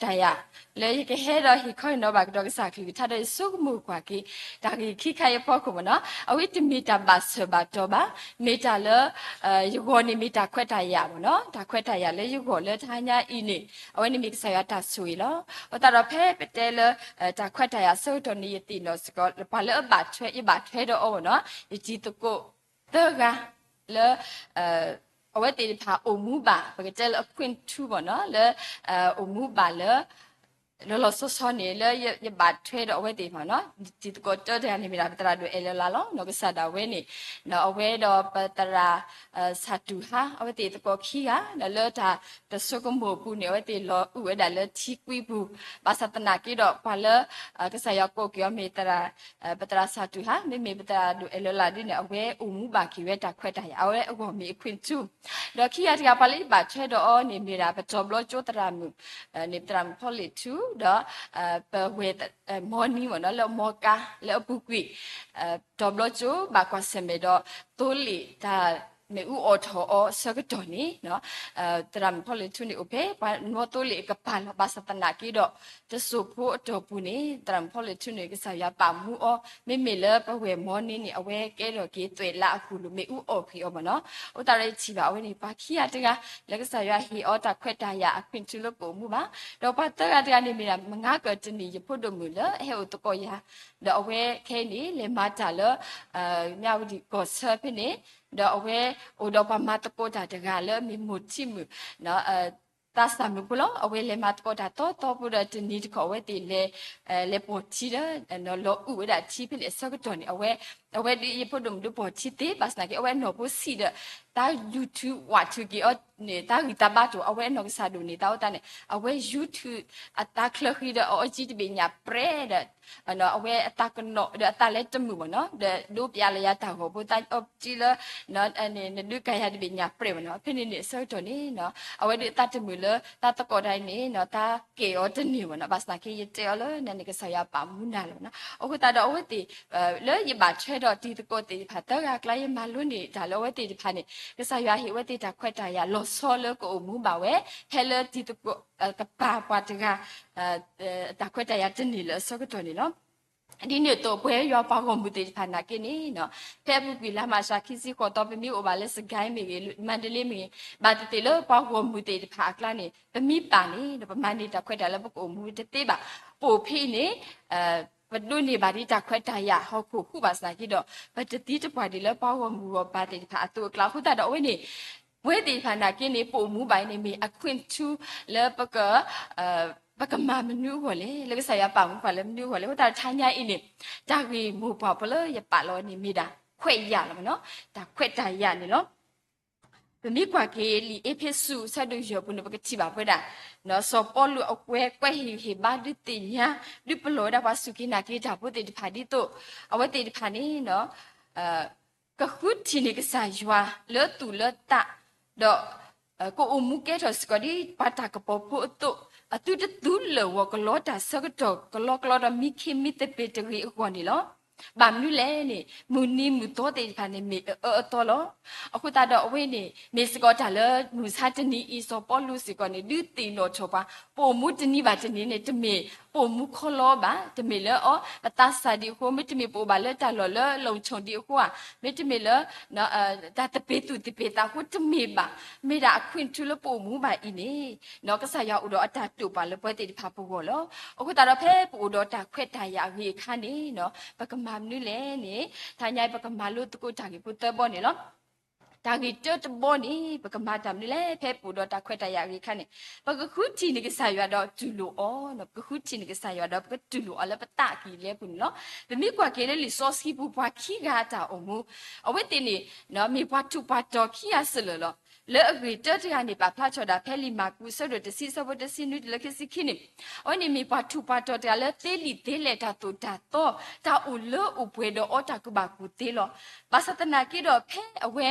တၢ်ခွဲးတၢ်ယာ် လၢယကဟဲဒီးဟ့ၣ်ခီဟ့ၣ်နီၤဘၣ်ကဒီးကစၢ်အကလုၢ်ကထါဒီးယဆိကမိၣ်ကွၢ်က့ၤ တၢ်ဂ့ၢ်ခံခါအံၤအဖီခိၣ်မ့ၢ်နီၤ, အဝဲတမ့ၢ်တၢ်ဘၣ်ဆၢဘၣ်တီၤဘၣ်, မ့ၢ်တၢ်လၢ ယဂီၢ်န့ၣ်မ့ၢ်တၢ်ခွဲးတၢ်ယာ်မ့ၢ်နီၤ, တၢ်ခွဲးတၢ်ယာ်လၢယဂီၢ်လၢတဟါညါအံၤန့ၣ် အဝဲန့ၣ်မ့ၢ်ကစၢ်ယွၤတၢ်ဆိၣ်ဂ့ၤလီၤ. အဃိသတးဒီးဖဲပတဲလၢ တၢ်ခွဲးတၢ်ယာ်အဆၢကတီၢ်န့ၣ် ယသ့ၣ်နီၣ်စ့ၢ်ကီး ပှၤလၢအဘၣ်ထွဲ ယဘၣ်ထွဲဒီးအီၤမ့ၢ်နီၤ, ယတံၤသကိးသၢဂၤလၢ အဝဲသ့ၣ်တဖၣ်အိၣ်မူဘၣ် ပကတဲလၢအခွင့်ထူမ့ၢ်နီၤ လၢ အိၣ်မူဘၣ်လၢ လီၤလီၤဆီဆီန့ၣ် လၢယဘၣ်ထွဲဒီးအဝဲသ့ၣ်တဖၣ်နီၤ, တံၤသကိးတၢတဂၤန့ၣ်မ့ၢ်ဒၣ် ပသရၣ်ဒိၣ်အဲၣ်လၢလာ်လီၤ. နီၢ်ကစၢ်ဒၣ်ဝဲန့ၣ် အဝဲဒီးပသရၣ် ဆၣ်တူၢ်ဟါ အဝဲသ့ၣ်သကိးခံဂၤ ဒီးလၢတၢ်တဆိကမိၣ်အပူၤန့ၣ် အဝဲသ့ၣ်လီၤအုၣ်ဝဲဒၣ်လၢထံကွံပူၤ, ဘၣ်ဆၣ်သနာ်က့ဒီး ပှၤလၢ ကစၢ်ယွၤကိးက့ၤအီၤမ့ၢ်သရၣ် ပသရၣ်ဆၣ်တူၢ်ဟါ မ့မ့ၢ်ပသရၣ်ဒိၣ်အဲၣ်လၢလာ်ဒ်န့ၣ် အဝဲအိၣ်မူဘၣ်က့ၤဝဲတၢ်ခွဲးတၢ်ယာ် အဝဲအဂီၢ်မ့ၢ်အခွင့်ထူ, ဒီးခံဂၤတဂၤပှၤလၢယဘၣ်ထွဲဒီးအီၤန့ၣ် မ့ၢ်ဒၣ်ပတီၢ်ဘျီကၠိသရၣ်မုၣ် န့ၣ် ပသရၣ်မုၣ်ဖီလ့ၣ်ထူ ဒီး ပဝဲၢ် မီနံမ့ၢ်နီၤ လၢအမီကါလၢအပူၤကွံာ် တီၢ်ဘျီကၠိဘၣ်ကွၢ်ဆၢၣ်မဲာ်ဒီး သိလ့ၣ်တၢ်မ့ၣ်အူအီၣ်ထီၣ်အီၤအဆၢကတီၢ်န့ၣ် သရၣ်မုၣ်ဖီလ့ၣ်ထူန့ၣ်အိၣ်ဖဲပှၤနီၢ်သိလ့ၣ်အကပၤလီၤ. ဘၣ်ဆၣ်သနာ်က့ဒီး တစိၢ်ဖိအတီၢ်ပူၤန့ၣ် သရၣ်မုၣ်ဖီလ့ၣ်ထူန့ၣ် ကစၢ်ယွၤပာ်မူအီၤ မ့မ့ၢ်လၢပဝဲၢ်မီနံန့ၣ် အဝဲကဲထီၣ်က့ၤသွဲၣ်လးအပူၤလိာ် မ့ၣ်အူအီၣ်ကွံာ်အီၤမ့ၢ်နီၤ. အဃိသတးဒီးယထံၣ်ဘၣ်အဝဲန့ၣ် ပှၤခံဂၤတဂၤ လၢကစၢ်ယွၤဟ့ၣ်အီၤတၢ်ခွဲးတၢ်ယာ်အခွင့်ထူလၢကအိၣ်မူဘၣ်, ဒီးပှၤသၢဂၤတဂၤန့ၣ်မ့ၢ်ဒၣ် မုၢ်နၤကၢၢ်တနံၤ ယဖိဒိၣ်မုၣ်လၢအဟဲအိၣ်သကိးယၤ ဒီးအဝဲခဲအံၤန့ၣ် လဲၤမၤတၢ်လၢ မၠၣ်ဝတံၣ်ကီၢ်ဆၢဖဲန့ၣ်, ဒီးအဝဲအိၣ်ဒီးပှၤမၤသကိးတၢ်တဂၤလၢအမ့ၢ်မိၢ်ထံမုၣ် သးစၢ်မုၣ်ဖိလီၤ. အဝဲလဲၤမၤသကိးတၢ်တီတီဖိဒီးတနံၤတခီ အဝဲသ့ၣ်လဲၤ လဲၤပိာ်ထံဒီး လီၤအုၣ်ဝဲဒၣ်ထံဖဲန့ၣ်အဆၢကတီၢ်န့ၣ် အဝဲ အဝဲဒ်ယဖိဒိၣ်မုၣ်ဒုးပိာ်ထံသ့ ဘၣ်ဆၣ်သနာ်က့ အဝဲအနီၢ်ဖိဆံးဒီး တၢ်ယူၤထုးဝးထုးက့ၤအီၤန့ၣ် တၢ်ဂံၢ်တၢ်ဘါတအိၣ် အဝဲအနီၢ်ကစၢ်ဒိၣ်န့ၣ် တၢ်အိၣ်သးန့ၣ် အဝဲယူၤထုး အတၢ်ချၢဃံဒီးအအီကၠံတဘ့ၣ်ညၣ်ပြဲဒီး အဝဲအတၢ်ကနိးဒီးအသးလဲၤတမုာ်မ့ၢ်နီၤ ဒီးဒိးပျးလီၤယၤတၢ်ဂီၤဖိသးအီကၠံလၢ နဒုးကၤယၤတဘ့ၣ်ညၣ်ပြဲမ့ၢ်နီၤ ဖဲန့ၣ်န့ၣ်အဆၢကတီၢ်န့ၣ် အဝဲဒုးအသးတမုာ်လၢတၢ်သကိးတၢ်အံၤန့ၣ် တၢ်ကဲအီၤတန့ၢ်မ့ၢ်နီၤ ဘၣ်ဆၣ်သနာ်က့ယတဲအီၤလၢနန့ၣ် ကစၢ်ယွၤပာ်မူနၤလီၤမ့ၢ်နီၤ အဃိသတးဒီးအဝဲသ့ၣ် လၢယဘၣ်ထွဲဒီးတံၤသကိးသ့ၣ်တဖၣ်သၢဂၤအကျါ ယမၤလိန့ၢ်တၢ်လၢအဝဲသ့ၣ်တဖၣ်န့ၣ် ကစၢ်ယွၤဟ့ၣ်အဝဲသ့ၣ်တၢ်ခွဲးတၢ်ယာ်လီၤဆီလၢကအိၣ်မူဘၣ်ဝဲ ဖဲလၢတံၤသကိး ကပၤပှၤတဂၤ တၢ်ခွဲးတၢ်ယာ်တန့ၢ်လၢအဆၢကတီၢ်န့ၣ်လီၤ. ဒ်န့ၣ်အသိး ပဝဲယွၤပှၤဂီၢ်မုၢ်သ့ၣ်တဖၣ်နာ်က့န့ၣ် ဖဲအပူၤကွံာ်လါမးရှးခံဆံဃိးသီ ပမ့ၢ်အိၣ်ဘၣ်လၢစကဲမ့ၢ်ဂ့ၤ မါဒလ့မ့ၢ်ဂ့ၤ ဘၣ်သ့ၣ်သ့ၣ်လၢပှၤဂီၢ်မုၢ်သ့ၣ်တဖၣ်အကျါန့ၣ် ပမ့ၢ်ပာ်န့ၣ် ပမၤန့ၢ်တၢ်ခွဲးတၢ်ယာ်လၢပကအိၣ်မူတသ့ဘၣ်. ပအိၣ်ဖဲအံၤန့ၣ် ပဒိးန့ၢ်ဘၣ်ဒ်တၢ်ခွဲးတၢ်ယာ်ဟီၣ်ခိၣ်ဟူးဘၣ်ဆၣ်သနာ်က့ဒီး ပတသံတပှၢ်ဒံးလၢပှၤဂီၢ်မုၢ်ဂီၢ်ပၤသ့ၣ်တဖၣ်အသိးအကျါ အဃိသတးဒီးအဝဲန့ၣ် ပဝဲသ့ၣ်တဖၣ်နာ်က့န့ၣ် ပအိၣ်မူဘၣ်အံၤန့ၣ် မ့ၢ်အခွင့်ထူလၢပက ပကမၤမနုၤအဂီၢ်လဲၣ်, လၢကစၢ်ယွၤပာ်မူပှၤလၢမနုၤအဂီၢ်လဲၣ်. အဃိသတးဒီးတဟါညါအံၤန့ၣ် တၢ်ဂ့ၢ်မိၢ်ပှၢ်ဖိလၢယပာ်လီၤန့ၣ်မ့ၢ်ဒၣ် ခွဲးယာ်လီၤမ့ၢ်နီၤ, တၢ်ခွဲးတၢ်ယာ်န့ၣ်လီၤ. ပမ့ၢ်ကွၢ်က့ၤလံာ်အ့းဖ့းစူး အဆၢဒိၣ်ယဲၢ်ပူၤန့ၣ် ပကထံၣ်ဘၣ်ဖဲဒၣ် စီၤပီလူးအဝဲကွဲးဟ့ၣ်ဂံၢ်ဟ့ၣ်ဘါဒုးသ့ၣ်ညါ ဒုးပလီၢ်ဝဲဒၣ်ပှၤစူၢ်က့ၤနာ်က့ၤတၢ်ဖိသ့ၣ်တဖၣ်ဒ်သိး အဝဲသ့ၣ်တဖၣ်န့ၣ် ကဃုထံၣ်န့ၢ်ကစၢ်ယွၤလၢသူၣ်လၢသး, ဒီး ကအိၣ်မူကဲထီၣ်စ့ၢ်ကီးဒ်ပှၤတၢ်ကပီၤဖိအသိး, အသုတသူလၢာ်ဂီၤကလီတၢ်ဆၢကတီၢ် ကလီကလီဒီးမံခ့မံသပ့ၤတဂ့ၤအဂီၢ်န့ၣ်လီၤ. ဘၣ်မနုၤလဲၣ်န့ၣ် မုၢ်နံၤမုၢ်သီသ့ၣ်တဖၣ်န့ၣ် မ့ၢ်အအၢအသီလီၤ. အဃိသတးဒီးအဝဲန့ၣ် မ့ၢ်စ့ၢ်ကီးတၢ်လၢမုၢ်ဆါတနံၤအံၤ စီၤပီလူးစ့ၢ်ကီးန့ၣ် ဒုးသ့ၣ်နီၣ်ထီၣ်ပှၤ ပအိၣ်မူတနံၤဘၣ်တနံၤန့ၣ် တမ့ၢ်ပအိၣ်မူခီလီဘၣ်, တမ့ၢ်လၢအီၤ ပသးစၢ်ဒံးအဃိ, မ့တမ့ၢ်ပအိၣ်ဘၣ်လၢတၢ်လီၢ်လၢလီၤဆူၣ်ဒံးအဃိဧါ, မ့တမ့ၢ်လၢ တၢ်သပ့ၤသူၣ်သပ့ၤသးအဃိတမ့ၢ်ဘၣ်. မ့ၢ်ဒၣ်အခွင့်ထူလၢပအိၣ်မူဘၣ်အံၤန့ၣ် ကစၢ်ယွၤအိၣ်ဒီးအတၢ်တိာ်ပာ်လၢပဝဲသ့ၣ်တဖၣ်ပဂီၢ်လီၤ. အဃိသတးဒီးဖဲပအိၣ်ဒီးတၢ်ခွဲးတၢ်ယာ်အဂ့ၤအခါန့ၣ် ပကမၤမနုၤလဲၣ်န့ၣ် တဟါညါအံၤပကမၤလိသကိးတၢ်ဂ့ၢ်ဖိသၢဘီန့ၣ်လီၤ. တၢ်ဂ့ၢ်တၢတဘီန့ၣ် ပကမၤတၢ်မနုၤလဲၣ် ဖဲပအိၣ်ဒီးတၢ်ခွဲးတၢ်ယာ်အဂ့ၤအခါန့ၣ် ပကဃုထံၣ်န့ၢ်ကစၢ်ယွၤဒီးတူၢ်လိာ်အီၤ, ပကဃုထံၣ်န့ၢ်ကစၢ်ယွၤဒီးပကတူၢ်လိာ်အီၤလၢပသးကံၢ်လဲပူၤန့ၣ်လီၤ. ပမ့ၢ်ကွၢ်က့ၤလၢလံာ်စီဆှံပူၤပှၤခံဂၤအတၢ်အိၣ်မူ, အဝဲသ့ၣ်န့ၣ် မ့ၢ်ပှၤထူးပှၤတီၤခံဂၤစၢ်လၢာ်လီၤ. လၢအဂ့ၢ်တၢတဂၤန့ၣ် ပာ်ဖျါထီၣ်ဒၣ်ဖဲလံာ်မၢ်ကူး အဆၢဒိၣ်တဆံ အဆၢဖိတဆံနွံတုၤလၢခံဆံခံန့ၣ်, အဝဲန့ၣ်မ့ၢ်ပှၤထူးပှၤတီၤတဂၤလၢသ့လံာ်သ့လဲၢ်တၢ်သိၣ်တၢ်သီ, တၢ်အိၣ်လၢအိၣ်ပှဲၤဒီးအီၤတၢ်ကူၣ်ဘၣ်ကူၣ်သ့လီၤ. ဘၣ်ဆၣ်သနာ်က့ဒီးဖဲအဝဲ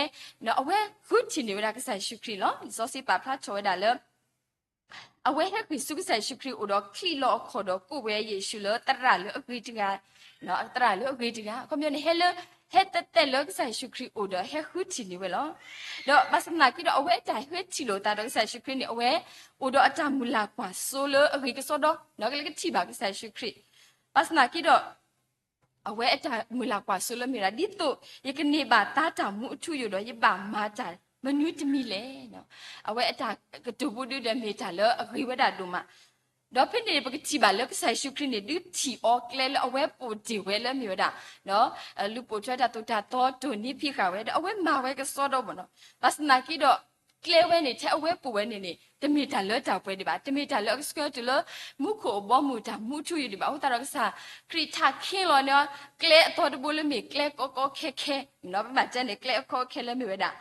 အဝဲဃုထံၣ်န့ၢ်ဝဲဒၣ်ကစၢ်ယ့ၣ်ၡူးခရံာ်လီၤ. လံာ်စီဆှံပာ်ဖျါထီၣ်ဝဲဒၣ်လၢ အဝဲဟဲဃ့ၢ်ဆူကစၢ်ယ့ၣ်ၡူးခရံာ်အိၣ်ဒီးချံးလီၤအခီၣ်ဒီးကိးဝဲယ့ၣ်ၡူးလၢသရၣ်လၢအဂ့ၤတဂၤ, သရၣ်လၢအဂ့ၤတဂၤ, အခီပညီန့ၣ် ဟဲလၢ ဟဲတဲတဲလၢကစၢ်ယ့ၣ်ၡူးခရံာ်အိၣ်ဒီးဟဲဃုထံၣ်န့ၢ်ဝဲလီၤ. ဒီးဘၣ်ဆၣ်သနာ်က့ဒီး အဝဲအတၢ်ဟဲထံၣ်လိာ်သးဒီးကစၢ်ယ့ၣ်ၡူးခရံာ်န့ၣ် အဝဲအိၣ်ဒီးအတၢ်မုၢ်လၢ်ကွၢ်စိလၢအဂ့ၤကစီဒီ, ဒီးကလဲၤကထံၣ်ဘၣ်ကစၢ်ယ့ၣ်ၡူးခရံာ်, ဘၣ်ဆၣ်သနာ်က့ဒီး အဝဲအတၢ်မုၢ်လၢ်ကွၢ်စိလၢမ့ၢ်ဝဲဒၣ် ဒ်သိးယကန့ၢ်ဘၣ်သါတၢ်မူအထူအယိာ်ဒီး ယဘၣ်မၤတၢ်မနုၤတမံၤလဲၣ်. အဝဲအတၢ်ကတိၤဘူးဒုဒီးမ့ၢ်တၢ်လၢအဂ့ၤဝဲဒၣ်ဒိၣ်မး, ဒီးဖဲန့ၣ်ပကထံၣ်ဘၣ်လၢကစၢ်ယ့ၣ်ၡူးခရံာ်န့ၣ် ဒုးထံၣ်အီၤကျဲလၢအဝဲပိာ်တ့ၢ်ဝဲလၢမ့ၢ်ဝဲဒၣ် လူၤပိာ်ထွဲတၢ်သိၣ်တၢ်သီ တိၢ်နီၣ်ဖံးဃာ်ဝဲဒီး အဝဲမၤဝဲကစီဒီဘၣ်နီၤ. ဘၣ်ဆၣ်သနာ်က့ဒီး ကျဲဝဲန့ၣ် ထဲအဝဲပိာ်ဝဲန့ၣ်န့ၣ် တမ့ၢ်တၢ်လၢတၢ်ပှဲၤဒံးဘၣ်, တမ့ၢ်တၢ်လၢအကဆှၢတုၤလၢ မူခိၣ်အဘီအမုၢ်တၢ်မူထူယိာ်ဒံးဘၣ်. အဃိသတးဒီးကစၢ်ခရံာ်ထးခ့လီၤန့ၣ် ကျဲအသီတဘိလၢမ့ၢ်ကျဲကီကီခဲခဲ, ပဘၣ်တဲန့ၣ် ကျဲအခီခဲလၢမ့ၢ်ဝဲဒၣ်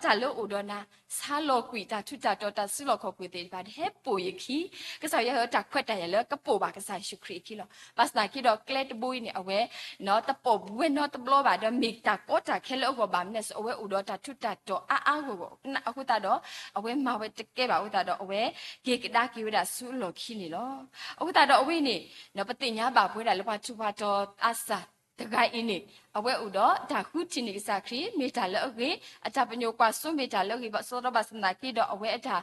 တၢ်လၢအိၣ်ဒီးနၤ ဆါလီၤကွံာ်တၢ်ထူးတၢ်တီၤ တၢ်စုလီၢ်ခီၣ်ခိၣ်သ့ၣ်တဖၣ် ဟဲပိာ်ယခံ, ကစၢ်ယွၤဟ့ၣ်တၢ်ခွဲးတၢ်ယာ်လၢကပိာ်ဘၣ်ကစၢ်ယ့ၣ်ၡူးခရံာ်အခံလီၤ. ဘၣ်ဆၣ်သနာ်က့ဒီးကျဲတဘိအံၤန့ၣ် အဝဲ တပိာ်ဝဲနီတဘျီဘၣ် ဒီးမ့ၢ်တၢ်ကီတၢ်ခဲလၢအဂီၢ်ဘၣ်မနုၤလဲၣ်, အဝဲအိၣ်ဒီးတၢ်ထူးတၢ်တီၤအါအါဂီၢ်ဂီၢ်အဃိသတးဒီး အဝဲမၤဝဲတကဲဘၣ်အဃိသတးဒီး အဝဲက့ၤကဒါက့ၤဝဲဒၣ်ဆူအလီၢ်ခံန့ၣ်လီၤ. အဃိသတးဒီးအဝဲအံၤန့ၣ် ပသ့ၣ်ညါဘၣ်ပဝဲဒၣ်လၢပှၤထူးပှၤတီၤသးစၢ်တဂၤအံၤန့ၣ် အဝဲအိၣ်ဒီးတၢ်ဃုထံၣ်န့ၢ်ကစၢ်ခရံာ် မ့ၢ်တၢ်လၢအဂ့ၤ, အတၢ်ပညိၣ်ကွၢ်စိမ့ၢ်တၢ်လၢအဂ့ၤ ဘၣ်ဆၣ်သနာ်က့ဒီး အဝဲအတၢ်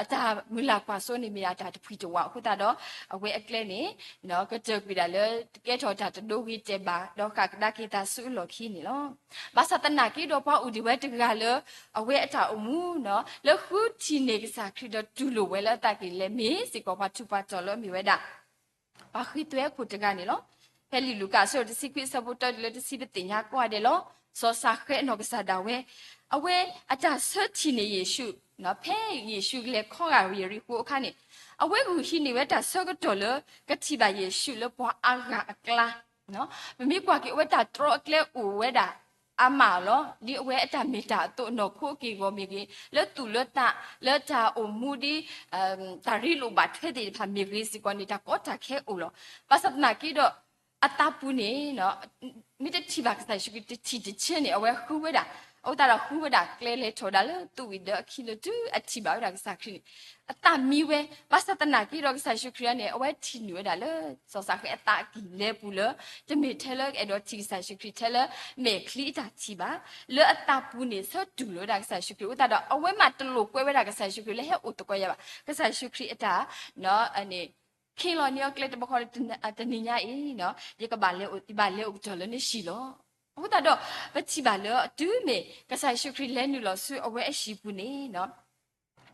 အတၢ်မုၢ်လၢ်ကွၢ်စိန့ၣ်မ့ၢ်ဒၣ်တၢ်တဖှံၣ်တဝးအဃိသတးဒီး အဝဲအကျဲန့ၣ် ကတၢၢ်ကွံာ်ဒၣ်လၢ ကဲထီၣ်တၢ်တဒိဂ့ၤတဲာ်ဘၣ် ဒီးဃၣ်ကဒါက့ၤသးဆူအလီၢ်ခံန့ၣ်လီၤ. ဘၣ်ဆၣ်သနာ်က့ဒီးပှၤအိၣ်ဒံးဝဲတဂၤလၢ အဝဲအတၢ်အိၣ်မူ လၢဃုထံၣ်န့ၢ်ကစၢ်ခရံာ်ဒီးတူၢ်လိာ်ဝဲလၢအသးကံၢ်လဲၢ် မ့ၢ်စ့ၢ်ကီးပှၤထူးပှၤတီၤလၢအမ့ၢ်ဝဲဒၣ် ပှၤဃ့သွဲခိၣ်တဂၤန့ၣ်လီၤ. ဖဲလံာ်လူၤကၣ်အဆၢဒိၣ်တဆံခွံအဆၢဖိတၢတုၤလၢတဆံ ပသ့ၣ်ညါကိးဂၤဒဲးလီၤ. စီၤစးဃဲအနီၢ်ကစၢ်ဒၣ်ဝဲ အဝဲအတၢ်ဆၢထံၣ်န့ၢ်ယ့ၣ်ၡူး ဖဲယ့ၣ်ၡူးလဲၤခီဂာ်ယရံၣ်ဃိၤအခါန့ၣ် အဝဲဂုာ်ဟံးန့ၢ်ဝဲတၢ်ဆၢကတီၢ်လၢ ကထံၣ်ဘၣ်ယ့ၣ်ၡူးလၢပှၤအါဂၤအကျါ ပမ့ၢ်ကွၢ်က့ၤ အဝဲတၢ်တြီအကျဲအိၣ်ဝဲဒၣ်အါမးလီၤ. ဒ်အဝဲအတၢ်မ့ၢ်တၢ်အသိးနီၢ်ခိက့ၢ်ဂီၤမ့ၢ်ဂ့ၤ, လၢသူၣ်လၢသး လၢတၢ်အိၣ်မူဒ် တၢ်ရ့လိာ်ဘၣ်ထွဲသ့ၣ်တဖၣ်မ့ၢ်ဂ့ၤစ့ၢ်ကီးန့ၣ် တၢ်ကီတၢ်ခဲအိၣ်လီၤ. ဘၣ်ဆၣ်သနာ်က့ဒီး အသးပူၤန့ၣ် မ့ၢ်တထံၣ်ဘၣ်ကစၢ်ယ့ၣ်ၡူးခရံာ်တထံၣ်တဆၢန့ၣ် အဝဲဃုဝဲဒၣ်, အဃိသတးဒီးဃုဝဲဒၣ် ကျဲလဲၤထီၣ်ဝဲဒၣ်လၢသူၣ်ဝံၤဒီးအခံလၢတုၤအထံၣ်ဘၣ်ဝဲဒၣ်ကစၢ်ခရံာ်န့ၣ် အသးမံဝဲ, ဘၣ်ဆၣ်သနာ်က့ဒီးကစၢ်ယ့ၣ်ၡူးခရံာ်န့ၣ် အဝဲထံၣ်န့ၢ်ဝဲဒၣ်လၢ စီၤစးဃဲအသးကံၢ်လဲပူၤလၢ တမ့ၢ်ထဲလၢအဲၣ်ဒိးထံၣ်ကစၢ်ယ့ၣ်ၡူးခရံာ်ထဲလၢမဲာ်ချံအတၢ်ထံၣ်ဘၣ်, လၢအသးပူၤန့ၣ် ဆၢတူၢ်လိာ်ဝဲဒၣ်ကစၢ်ယ့ၣ်ၡူးခရံာ်အဃိသတးဒီး အဝဲမးတလိာ်ကွဲဝဲဒၣ်ကစၢ်ယ့ၣ်ၡူးခရံာ်လၢဟဲအိၣ်သကိးယၤဘၣ်. ကစၢ်ယ့ၣ်ၡူးခရံာ်အတၢ် ခ့လီၤန့ၢ်အီၤကျဲတဘျီဃီ တနံၤညါအံၤ ယကဘၣ်လဲၤအိၣ်, ယဘၣ်လဲၤအိၣ်ကတီၢ်လၢနဟံၣ်လီၤ. အဃိသတးဒီး ပထံၣ်ဘၣ်လၢတုၤမ့ၢ် ကစၢ်ယ့ၣ်ၡူးခရံာ်လဲၤနုာ်လီၤဆူအဝဲအဟံၣ်ပူၤန့ၣ်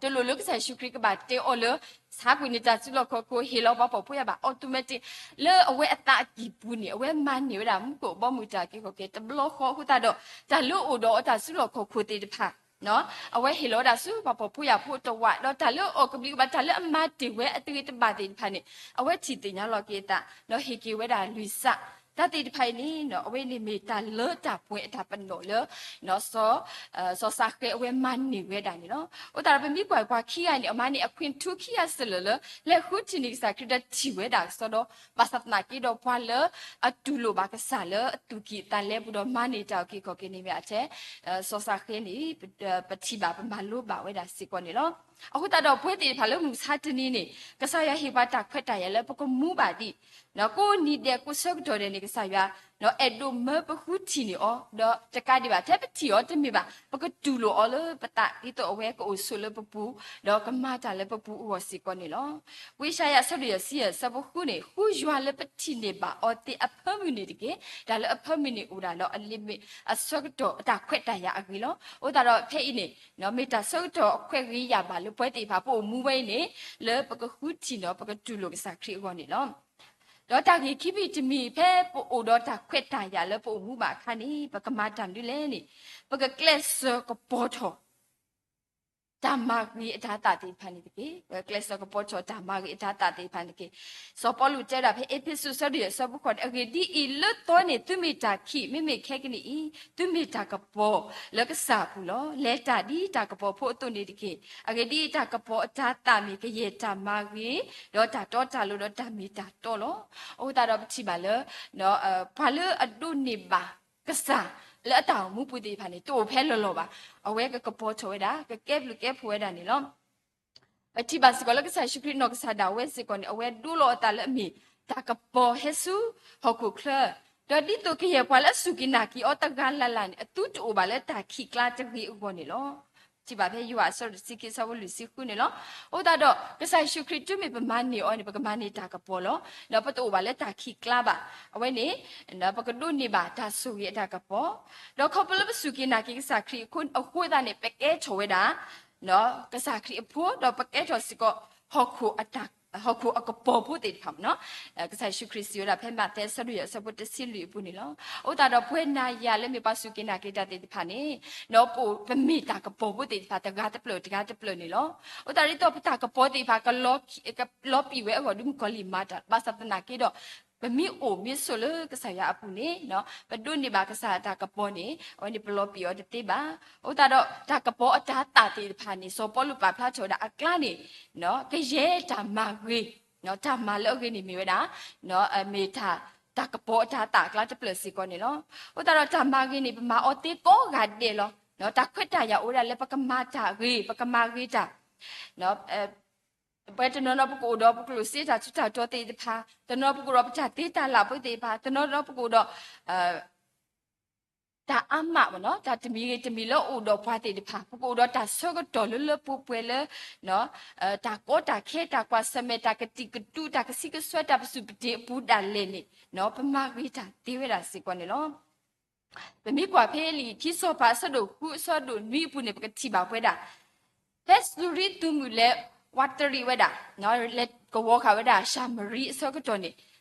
တလိၣ်လၢကစၢ်ယ့ၣ်ၡူးခရံာ်ကဘၣ်တဲအီၤလၢ ဆါကွံာ်န့ၢ်တၢ်စုလီၢ်ခီၣ်ခိၣ် ဟ့ၣ်လီၤပှၤဖှီၣ်ဖိယာ်ဘၣ် automatic လၢအဝဲအသးအကံၢ်ပူၤန့ၣ် အဝဲမၤန့ၢ်ဝဲဒၣ်မူခိၣ်အဘီအမုၢ်တၢ်အုၣ်က့ၤခီၣ်က့ၤတဘျီဃီအဃိသတးဒီး တၢ်လၢအအိၣ်ဒီးအီၤတၢ်စုလီၢ်ခီၣ်ခိၣ်သ့ၣ်တဖၣ် အဝဲဟ့ၣ်လီၤဝဲဒၣ်ဆူပှၤဖှီၣ်ဖိယာ်ဖိအတဝး ဒီးတၢ်လၢအီၣ်ကဘျံးကဘျၣ် တၢ်လၢအမၤတ့ၢ်ဝဲအတဂ့ၤတဘၣ်သ့ၣ်တဖၣ်န့ၣ် အဝဲထံၣ်သ့ၣ်ညါလီၤက့ၤအသး ဒီးဟ့ၣ်က့ၤဝဲဒၣ်လွံၢ်စး တၢ်သ့ၣ်တဖၣ်အံၤန့ၣ် အဝဲန့ၣ်မ့ၢ်တၢ်လၢတၢ်ပှဲၤအတၢ်ပနီၣ်လၢ စီၤစးဃဲအဝဲမၤန့ၢ်ဝဲဒၣ်န့ၣ်လီၤ. အဃိသတးဒီးပမ့ၢ်ကွၢ်ပှၤခံဂၤန့ၣ် အမၤန့ၢ်အခွင့်ထူခံဂၤစၢၤလၢာ်လၢ လဲၤဃုထံၣ်န့ၢ်ကစၢ်ခရံာ်ဒီးထံၣ်ဝဲဒၣ်ကစီဒီ ဘၣ်ဆၣ်သနာ်က့ဒီးပှၤလၢအတူၢ်လိာ်ဘၣ်ကစၢ်လၢအသူၣ်ကံၢ်အသးလဲပူၤဒီးမၤန့ၢ်တၢ်အုၣ်က့ၤခီၣ်က့ၤန့ၣ်မ့ၢ်အထဲ စီၤစးဃဲန့ၣ် ပထံၣ်ဘၣ်ပမၤလိဘၣ်ဝဲဒၣ်စ့ၢ်ကီးန့ၣ်လီၤ. အဃိသတးဒီးပဝဲသ့ၣ်တဖၣ်လၢမုၢ်မဆါတနံၤန့ၣ် ကစၢ်ယွၤဟ့ၣ်ပှၤတၢ်ခွဲးတၢ်ယာ်လၢပကမူဘၣ်ဒံး ကိးနံၤဒဲးကိးဆၢကတီၢ်ဒဲးန့ၣ် ကစၢ်ယွၤ အဲၣ်ဒိးမၢပဃုထံၣ်န့ၢ်အီၤ ဒီးတကးဒံးဘၣ် ထဲပထံၣ်အီၤတမ့ၢ်ဘၣ် ပကတူၢ်လိာ်အီၤလၢပသး ဒ်သိးအဝဲကအိၣ်ဆိးလၢပပူၤ ဒီးကမၤတၢ်လၢပပူၤအဂီၢ်စ့ၢ်ကီးန့ၣ်လီၤ. ဝံယၡါယၤအဆၢဒိၣ်ယဲၢ်ဆံယဲၢ်အဆၢဖိဃုန့ၣ် ဃုယွၤလၢပထံၣ်န့ၢ်ဘၣ်အီၤသ့အဖၢမုၢ်န့ၣ်တက့ၢ်. တၢ်လၢအဖၢမုၢ်န့ၣ်အိၣ်ဒၣ်ဒီးအလ့မ့ၢ်အဆၢကတီၢ်အတၢ်ခွဲးတၢ်ယာ်အဂ့ၢ်လီၤ. အဃိသတးဒီးဖဲအံၤန့ၣ် မ့ၢ်တၢ်ဆၢကတီၢ်အခွဲးဂ့ၤယာ်ဘၣ်လၢပဝဲသ့ၣ်တဖၣ်ပအိၣ်မူဝဲအံၤန့ၣ် လၢပကဃုထံၣ်န့ၢ် ပကတူၢ်လိာ်ကစၢ်ခရံာ်အဂီၢ်န့ၣ်လီၤ. ဒီးတၢ်ဂ့ၢ်ခံမံၤတမံၤ ဖဲပအိၣ်ဒီးတၢ်ခွဲးတၢ်ယာ်လၢပအိၣ်မူဘၣ်အခါန့ၣ် ပကမၤတၢ်မနုၤလဲၣ်န့ၣ် ပကကျဲးစၢးကပီၤထီၣ် တၢ်မၤဂ့ၤအတၤသၣ်သ့ၣ်တဖၣ်န့ၣ်တက့ၢ်. ပကကျဲးစၢးကပီၤထီၣ်တၢ်မၤဂ့ၤအတၤသၣ်သ့ၣ်တဖၣ်န့ၣ်တက့ၢ်. စီၤပီလူးတဲဝဲဒၣ်ဖဲအ့းဖ့းစူးအဆၢဒိၣ်ယဲၢ်အဆၢဖိဃိးန့ၣ် အဂ့ၢ်ဒ်အံၤ, လၢသီန့ၣ်သုမ့ၢ်တၢ်ခံး, မ့မ့ၢ်ခဲကနံၣ်အံၤ သုမ့ၢ်တၢ်ကပီၤလၢကစၢ်အပူၤလီၤ. လဲၤတၢ်ဒ်တၢ်ကပီၤဖိအသိးန့ၣ်တက့ၢ်. အဂ့ၢ်ဒ်အံၤ, တၢ်ကပီၤအတၤသၣ်မ့ၢ်ကယဲၢ်တၢ်မၤဂ့ၤ, ဒီးတၢ်တီတၢ်လိၤဒီးတၢ်မ့ၢ်တၢ်တီလီၤ. အဃိသတးဒီးပထံၣ်ဘၣ်လၢ ပှၤလၢအဒိးန့ၢ်ဘၣ်ကစၢ်လၢအတၢ်အိၣ်မူပူၤသ့ၣ်တဖၣ်န့ၣ် တအိၣ်ဖဲလီၤလီၤဘၣ်. အဝဲကကပီၤထီၣ်ဝဲဒၣ်, ကကဲဘျုးကဲဖှိၣ်ဝဲဒၣ်န့ၣ်လီၤ. ပထံၣ်ဘၣ်စ့ၢ်ကီးလၢကစၢ်ယ့ၣ်ၡူးခရံာ်နီၢ်ကစၢ်ဒၣ်ဝဲစ့ၢ်ကီးန့ၣ် အဝဲဒိလီၤအသးလၢအမ့ၢ်တၢ်ကပီၤဟဲဆူဟီၣ်ခိၣ်ချၢ, ဒီးဒ်သိးကယဲၢ်ပှၤလၢအစူၢ်က့ၤနာ်က့ၤအီၤတဂၤလၢ်လၢ်န့ၣ် အသုတအိၣ်ဘၣ်လၢတၢ်ခံးကျါတဂ့ၤအဂီၢ်န့ၣ်လီၤ. ထံၣ်ဘၣ်ဖဲယိၤဟၣ်အဆၢဒိၣ်တဆံခံအဆၢဖိလွံၢ်ဆံဃုန့ၣ်လီၤ. အဃိသတးဒီး ကစၢ်ယ့ၣ်ၡူးခရံာ်တုၤမ့ၢ်ပမၤန့ၢ်အီၤန့ၣ် ပကမၤန့ၢ်တၢ်ကပီၤလီၤ. ဒီးပတအိၣ်ဘၣ်လၢတၢ်ခံးကျါဘၣ်. အဝဲန့ၣ် ပကဒိးန့ၢ်ဘၣ်တၢ်ဆိၣ်ဂ့ၤအတၢ်ကပီၤ, ဒီးခီဖျိလၢပစူၢ်က့ၤနာ်က့ၤကစၢ်ခရံာ်အဃိအဃိသတးန့ၣ် ပကဲထီၣ်ဝဲဒၣ် ကစၢ်ခရံာ်အဖိ ဒီးပကဲထီၣ်စ့ၢ်ကီး ဟီၣ်ခိၣ်အကပီၤဖိသ့ၣ်တဖၣ်မ့ၢ်နီၤ. ကစၢ်ယ့ၣ်ၡူးခရံာ်စံးဝဲဒၣ်ဖဲမးသဲအဆၢဒိၣ်ယဲၢ်အဆၢဖိတဆံလွံၢ်အပူၤန့ၣ်လီၤ. အဃိသတးဒီးပဝဲနၤယၤလၢမ့ၢ်ပှၤစူၢ်က့ၤနာ်က့ၤတၢ်သ့ၣ်တဖၣ်န့ၣ် ပမ့ၢ်တၢ်ကပီၤဖိသ့ၣ်တဖၣ်တဂၤတဖျၢၣ်တဂၤတဖျၢၣ်န့ၣ်လီၤ. အဃိသတးဒ်သိးပတၢ်ကပီၤသ့ၣ်တဖၣ် ကလီၤပံာ်ဝဲအဂီၢ်ဒုးမုၣ်ကီၤလံၢ်မၤတၢ် ဘၣ်ဆၣ်သနာ်က့ဒီး ပမ့ၢ်အိၣ်မ့ၢ်ဆိးလၢကစၢ်ယွၤအပူၤန့ၣ် ပဒိးန့ၢ်ဘၣ်ကစၢ်တၢ်ကပီၤန့ၣ် အဝဲန့ၣ်ပလီၤပံာ်အီၤတသ့ဘၣ်. အဃိသတးဒီးတၢ်ကပီၤအတၤသၣ်သ့ၣ်တဖၣ်န့ၣ် စီၤပီလူးပာ်ဖျါထီၣ်ဝဲဒၣ်အကျါန့ၣ် ကယဲၢ်တၢ်မၤဂ့ၤ, တၢ်မၤလၢအဂ့ၤန့ၣ်မ့ၢ်ဝဲဒၣ် မ့ၢ်တၢ် တၢ်ကပီၤအတၤသၣ်အကျါတဖျၢၣ်စ့ၢ်ကီးန့ၣ်လီၤ. အဃိသတးဒီးတၢ်မၤဂ့ၤန့ၣ် ပမၤအီၤသ့ကိးဂၤဒဲးလီၤ. တၢ်ခွဲးတၢ်ယာ်အိၣ်ဝဲဒၣ်လၢပကမၤတၢ်ဂ့ၤ ပကမၤဂ့ၤတၢ် ပှဲၤတနီၤနီၤပကအိၣ်ဒီးပကျိၣ်စ့တၢ်ထူးတၢ်တီၤသ့ၣ်တဖၣ်, တနီၤပကအိၣ်ဒီးပတၢ်သ့တၢ်လၢ်ဖိသ့ၣ်တဖၣ်, တနီၤနီၤပကအိၣ်ဒီး တၢ်အါမးမ့ၢ်နီၤ, တၢ်တမံၤဂ့ၤတမံၤလၢအအိၣ်ဒီးပှၤသ့ၣ်တဖၣ်, ပကအိၣ်ဒီးတၢ်ဆၢကတီၢ်လၢလၢပှဲၤပှဲၤလၢ တၢ်ကီတၢ်ခဲ တၢ်ကွၢ်ဆၢၣ်မဲာ် တၢ်ကတံာ်ကတူာ် တၢ်ကဆံကစွဲ တၢ်ပစုၢ်ပတ့ၤအပူၤဒၣ်လဲာ်န့ၣ် ပမၤဂ့ၤတၢ်သ့ဝဲဒၣ်စ့ၢ်ကီးန့ၣ်လီၤ. ပမ့ၢ်ကွၢ်ဖဲလံာ်ခံစီၤပၤအဆၢဒိၣ်ဃုအဆၢဒိၣ်နွံအပူၤန့ၣ် ပကထံၣ်ဘၣ်ပဝဲဒၣ် ဖဲစူၤရံသုးမုၢ်လဲၤဝးတရံးဝဲဒၣ် လဲၤကဝီၤဃာ်ဝဲဒၣ်ၡၤမရံအဆၢကတီၢ်န့ၣ်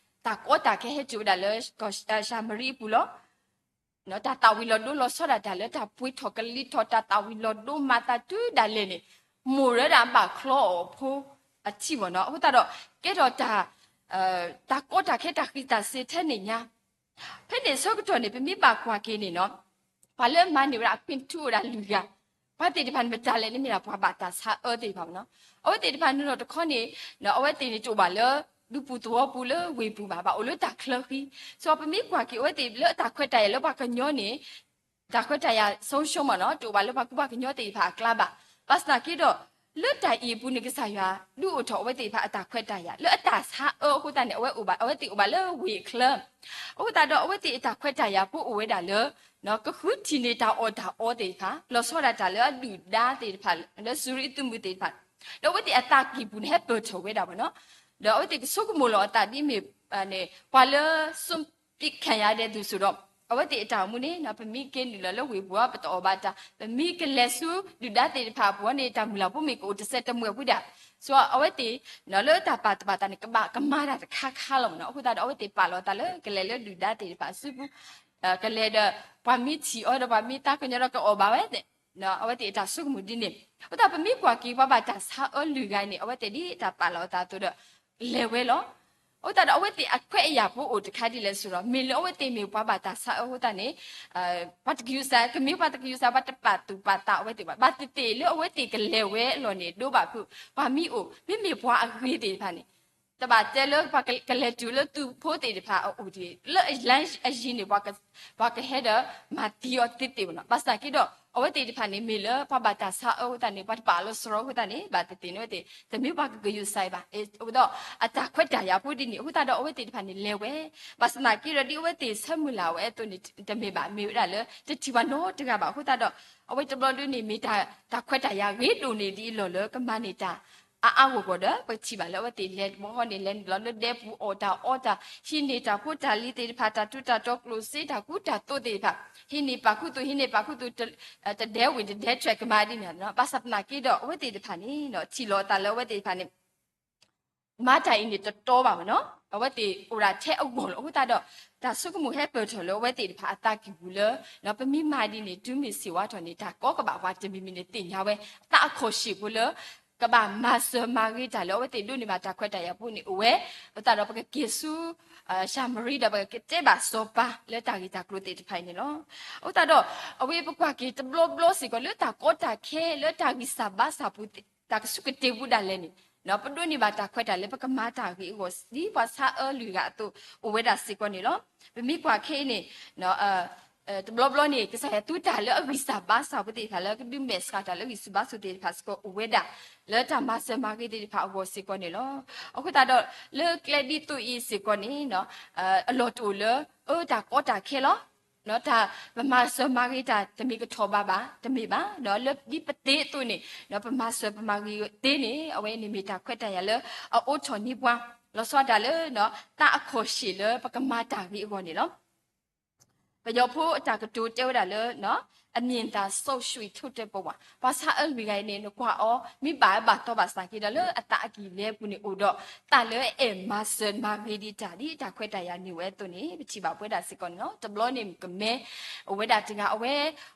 တၢ်ကီတၢ်ခဲဟဲစိာ်ဝဲဒၣ်လၢၡၤမရံအပူၤလီၤ. တၢ်သၣ်ဝံၤလီၤဒိလီၤဆီဒၣ်တၢ်လၢတၢ်ပှ့ၤထီၣ်ကလံၤထီၣ် တၢ်သၣ်ဝံၤလီၤဒိမၤသးတုၤဒၣ်လဲာ်န့ၣ် မိၢ်ရၢဒၣ်ဘၣ်ချီအီၤဖိအထံၣ်မ့ၢ်နီၤ. အဃိသတးဒီး ကဲထီၣ်တၢ် တၢ်ကီတၢ်ခဲတၢ်ဃံးတၢ်စ့ၤထဲန့ၣ်ညါ ဖဲန့ၣ်အဆၢကတီၢ်န့ၣ် ပမ့ၢ်ဘၣ်ကွၢ်က့ၤန့ၣ်နီၤ ပှၤလၢအမၤန့ၢ်ဝဲဒၣ်အခွင့်ထူအိၣ်ဒၣ်လွံၢ်ဂၤ, ပှၤသ့ၣ်တဖၣ်န့ၣ်မတၤလဲၣ်န့ၣ်မ့ၢ်ဒၣ်ပှၤဘၣ်တၢ်ဆါအၢသ့ၣ်တဖၣ်မ့ၢ်နီၤ. အဝဲသ့ၣ်တဖၣ်နုာ်လီၤတခီန့ၣ် အဝဲသ့ၣ်န့ၣ်တအိၣ်ဘၣ်လၢ ဒူပူၤသဝီပူၤလၢဝ့ၢ်ပူၤဘၣ်, ဘၣ်အိၣ်လၢတၢ်ချၢဃံ. ဆိပမ့ၢ်ကွၢ်က့ၤအဝဲသ့ၣ်လၢအတၢ်ခွဲးတၢ်ယာ်လၢပှၤကညီန့ၣ် တၢ်ခွဲးတၢ်ယာ်ဆုံးရှုံးမ့ၢ်နီၤ, တအိၣ်ဘၣ်လၢပှၤကူပှၤကညီသ့ၣ်တဖၣ်အကျါဘၣ်. ဘၣ်ဆၣ်သနာ်က့ဒီး လၢတၢ်အံၤအပူၤန့ၣ် ကစၢ်ယွၤဒုးအိၣ်ထီၣ်အဝဲသ့ၣ်တဖၣ်အတၢ်ခွဲးတၢ်ယာ် လၢအတၢ်ဆါအၢအဃိသတးန့ၣ် အဝဲအိၣ်ဘၣ် အဝဲသ့ၣ်အိၣ်ဘၣ်လၢဝ့ၢ်အချၢ အဃိသတးဒီး အဝဲသ့ၣ်အတၢ်ခွဲးတၢ်ယာ်ဖိအိၣ်ဝဲဒၣ်လၢ ကဃုထံၣ်န့ၢ်တၢ်အီၣ်တၢ်အီသ့ၣ်တဖၣ်, လီၤဆီဒၣ်တၢ်လၢအဒုၣ်ဒါသ့ၣ်တဖၣ် လၢစူၤရံသုးမုၢ်သ့ၣ်တဖၣ်, ဒီးအဝဲသ့ၣ်အသးကံၢ်ပူၤန့ၣ် ဟဲပၢၢ်ထီၣ်ဝဲဒၣ်မ့ၢ်နီၤ, ဒီးအဝဲသ့ၣ်ကဆိကမိၣ်လီၤအသးဒ်မ့ၢ်န့ၣ် ပှၤလၢ စွန့်ပစ်ခံရတဲ့သူ ဆိုတော့ အဝဲသ့ၣ်အတၢ်အိၣ်မူန့ၣ် ပမ့ၢ်က့ၤနုာ်လီၤလၢဝ့ၢ်ပူၤ ပတအီၣ်ဘၣ်တၢ်, ပမ့ၢ်ကလဲၤဆူဒုၣ်ဒါသ့ၣ်တဖၣ်အပူၤန့ၣ် တၢ်မုၢ်လၢ်ဖိမ့ၢ်ကအိၣ်တစဲးတမှဲၤဝံၤဒၣ်, ဆိအဝဲသ့ၣ် လၢတၢ်ပာ်သးပာ်သးန့ၣ် ကဘၣ်ကမၤတၢ်တခါခါလီၤမ့ၢ်နီၤ. အဃိသတးဒီး အဝဲသ့ၣ်ပာ်လီၤအသးလၢကလဲၤလၢဒုၣ်ဒါသ့ၣ်တဖၣ်အစုပူၤ, ကလဲၤဒီး ပှၤမ့ၢ်ထံၣ်အီၤဒီးပှၤမ့ၢ်သးကညီၤဒီးကအီၣ်ဘၣ်ဝဲသ့ၣ်, အဝဲသ့ၣ်အတၢ်ဆိကမိၣ်ဒ်န့ၣ်. အဃိသတးပမ့ၢ်ကွၢ်က့ၤပှၤဘၣ်တၢ်ဆါအၢလွံၢ်ဂၤန့ၣ် အဝဲသ့ၣ်ဒ်တၢ်ပာ်လီၤအသးအသိးဒီး လဲၤဝဲလီၤ. အဃိသတးဒီး အဝဲသ့ၣ်အခွဲးအယာ်ဖိအိၣ်တခါဒ်လဲၣ်ဆိုတော့ မ့ၢ်လၢအဝဲသ့ၣ်မ့ၢ်ပှၤဘၣ်တၢ်ဆါအၢအဃိသတးန့ၣ် ပှၤတကယူၤစၢ် ကမ့ၢ်ပှၤတကယူၤစၢ် ပှၤတပာ်သူၣ်ပာ်သးအဝဲသ့ၣ်ဘၣ်. ဘၣ်သ့ၣ်သ့ၣ်လၢအဝဲသ့ၣ်ကလဲၤဝဲအလီၢ်န့ၣ် ဒိဘၣ်ဖုး ပှၤမ့ၢ်အိၣ် မ့မ့ၢ်ပှၤအဂ့ၤသ့ၣ်တဖၣ်န့ၣ် တဘၣ်တဲလၢပှၤကလဲၤတုၤလၢသုးဖိသ့ၣ်တဖၣ်အအိၣ်တဂ့ၤ လၢအလါအယံၤန့ၣ် ပှၤကဟဲဒီးမၤသံအီၤသ့သ့မ့ၢ်နီၤ. ဘၣ်ဆၣ်က့ဒီး အဝဲသ့ၣ်တဖၣ်န့ၣ် မ့ၢ်လၢပှၤဘၣ်တၢ်ဆါအၢအဃိသတးန့ၣ် ပှၤတပာ်လီၤစရီအဃိသတးန့ၣ် ဘၣ်သ့ၣ်သ့ၣ်န့ၣ် အဝဲသ့ၣ် တမ့ၢ်ပှၤကကယူၤစၢ်ဘၣ်. အဃိဒီး အတၢ်ခွဲးတၢ်ယာ်ဖိဒ်န့ၣ် အဃိသတးဒီး အဝဲသ့ၣ်တဖၣ်န့ၣ်လဲၤဝဲ ဘၣ်ဆၣ်သနာ်က့ဒီး ဒ်အဝဲသ့ၣ်ဆၢမုၢ်လၢ်ဝဲအသိးန့ၣ် တမ့ၢ်ဘၣ် မ့ၢ်ဝဲဒၣ်လၢ တထံၣ်ပှၤနီတဂၤဘၣ်. အဃိသတးဒီး အဝဲတဘျီဒုန့ၣ် မ့ၢ်တၢ်ခွဲးတၢ်ယာ်ဂ့ၤဒိၣ်န့ၢ်ဒ်အလီၢ်လၢကမၤန့ၢ်တၢ် အါအါဂီၢ်ဂီၢ်ဒီး ပထံၣ်ဘၣ်လၢအဝဲသ့ၣ်လဲၤတဘျီဃီန့ၣ် လဲၤနုာ်လီၤလၢဒဲပူၤအီၣ်တၢ်အီတၢ် ဟံးန့ၢ်တၢ်ဖိတၢ်လံၤသ့ၣ်တဖၣ် တၢ်ထူးတၢ်တီၤကျိၣ်စ့တၢ်ကူတၢ်သိးသ့ၣ်တဖၣ် ဟံးန့ၢ်ပာ်ခူသူၣ် ဟံးန့ၢ်ပာ်ခူသူၣ် တဒဲဝ့ၢ်တဒဲထွဲကမၤဒ်န့ၣ်. ဘၣ်ဆၣ်သနာ်က့ဒီး အဝဲသ့ၣ်တဖၣ်န့ၣ် ထံၣ်လီၤအသးလၢအဝဲသ့ၣ်တဖၣ်န့ၣ် မၤတၢ်အံၤန့ၣ်တတီဘၣ်မ့ၢ်နီၤ အဝဲသ့ၣ်အိၣ်ဒၣ်ထဲအဂီၢ်လီၤ. အဃိသတးဒီး တၢ်ဆိကမိၣ်ဟဲပၢၢ်ထီၣ်လၢအဝဲသ့ၣ်တဖၣ်အသးကံၢ်ပူၤလၢ ပမ့ၢ်မၤဒ်န့ၣ် တုၤမ့ၢ်ဆ့ၣ်ဝါထီၣ်န့ၣ် တၢ်ကီကဘၣ်ပှၤတမံၤမံၤန့ၣ်သ့ၣ်ညါဝဲ သးအခီၣ်ရှ့ၣ်ဖိလၢ ကဘၣ်မၤစၢၤမၤဂ့ၤတၢ်လၢအဝဲသ့ၣ်ဒိးန့ၢ်ဘၣ်တၢ်ခွဲးတၢ်ယာ်ဖိန့ၣ်အိၣ်ဝဲ. အဃိသတးဒီးပကက့ၤဆူ ၡၤမရံဒီး ပကကတဲဘၣ်စီၤပၤလၢတၢ်ဂ့ၢ်တၢ်ကျိၤသ့ၣ်တဖၣ်အံၤန့ၣ်လီၤ. အဃိသတးဒီး အဝဲပကွၢ်က့ၤတဘျီဘျီစ့ၢ်ကီးလၢတၢ်ကီတၢ်ခဲ လၢတၢ်ဂံၢ်စၢ်ဘါစၢ်ပူၤ တၢ်ကဆူးကတ့ၤပူၤဒၣ်လဲာ်န့ၣ် ပဒိးန့ၢ်ဘၣ်တၢ်ခွဲးတၢ်လၢပကမၤတၢ်ဂ့ၤအဂီၢ် ဒ်ပှၤဆါအၢလွံၢ်ဂၤအသိး အိၣ်ဝဲဒၣ်စ့ၢ်ကီးန့ၣ်လီၤ. ပမ့ၢ်ကွၢ်ခဲအံၤန့ၣ် တဘျီဘျီန့ၣ် ကစၢ်ယွၤသူတၢ်လၢအဂံၢ်စၢ်ဘါစၢ်ဖိသ့ၣ်တဖၣ်လၢကဒုးမဲာ်ဆှးတၢ်လၢအဂံၢ်ဆူၣ်ဘါဆူၣ်သ့ၣ်တဖၣ်စ့ၢ်ကီးအိၣ်ဝဲဒၣ် လၢတၢ်မၤစၢၤမၤဂ့ၤသ့ၣ်တဖၣ်အဂီၢ်စ့ၢ်ကီးန့ၣ်လီၤ. အဃိသတးဒီး လၢကျဲဒ်သိးအံၤစ့ၢ်ကီးန့ၣ် အလီၢ်တအိၣ်လၢ အၢတၢ်ကီတၢ်ခဲလီၤ. တၢ်ပမၤစၢၤမၤဂ့ၤတၢ်တမ့ၢ်ကထီၣ်ဘးဘၣ် တမ့ၢ်ဘၣ်, လၢဒ်ပသ့အသိးန့ၣ် ပမၤစၢၤပမၤဂ့ၤသ့န့ၣ် အဝဲန့ၣ်မ့ၢ်တၢ်ခွဲးတၢ်ယာ်လၢအအိးထီၣ်န့ၢ်ပှၤ လီၤဆီဒၣ်တၢ်လၢ သးအခီၣ်ရှ့ၣ်လၢပကမၤတၢ်ဂ့ၤအဂီၢ်န့ၣ်လီၤ. ပယီၤဖိအတၢ်ကတိၤတဲဝဲဒၣ်လၢ အမြင်သာ စောင့်ရှောက် ထိုက်တဲ့ဘဝ, ပှၤဆါအၢလွံၢ်ဂၤအံၤန့ၣ် နကွၢ်အီၤ မ့ၢ်ဘၣ်အၢဘၣ်သီဘၣ်ဆၣ်က့ဒီး လၢအသးအကံၢ်လဲပူၤန့ၣ်အိၣ်ဒီး တၢ်လၢအအဲၣ်မၤစၢၤမၤဂ့ၤဒံးတၢ်ဒ်တၢ်ခွဲးတၢ်ယာ်န့ၢ်ဝဲအသိးန့ၣ် ပထံၣ်ဘၣ်ပဝဲဒၣ်စ့ၢ်ကီးန့ၣ်လီၤ. တဘျီန့ၣ်မုၣ်ကမဲ အိၣ်ဝဲဒၣ်တဂၤ အဝဲ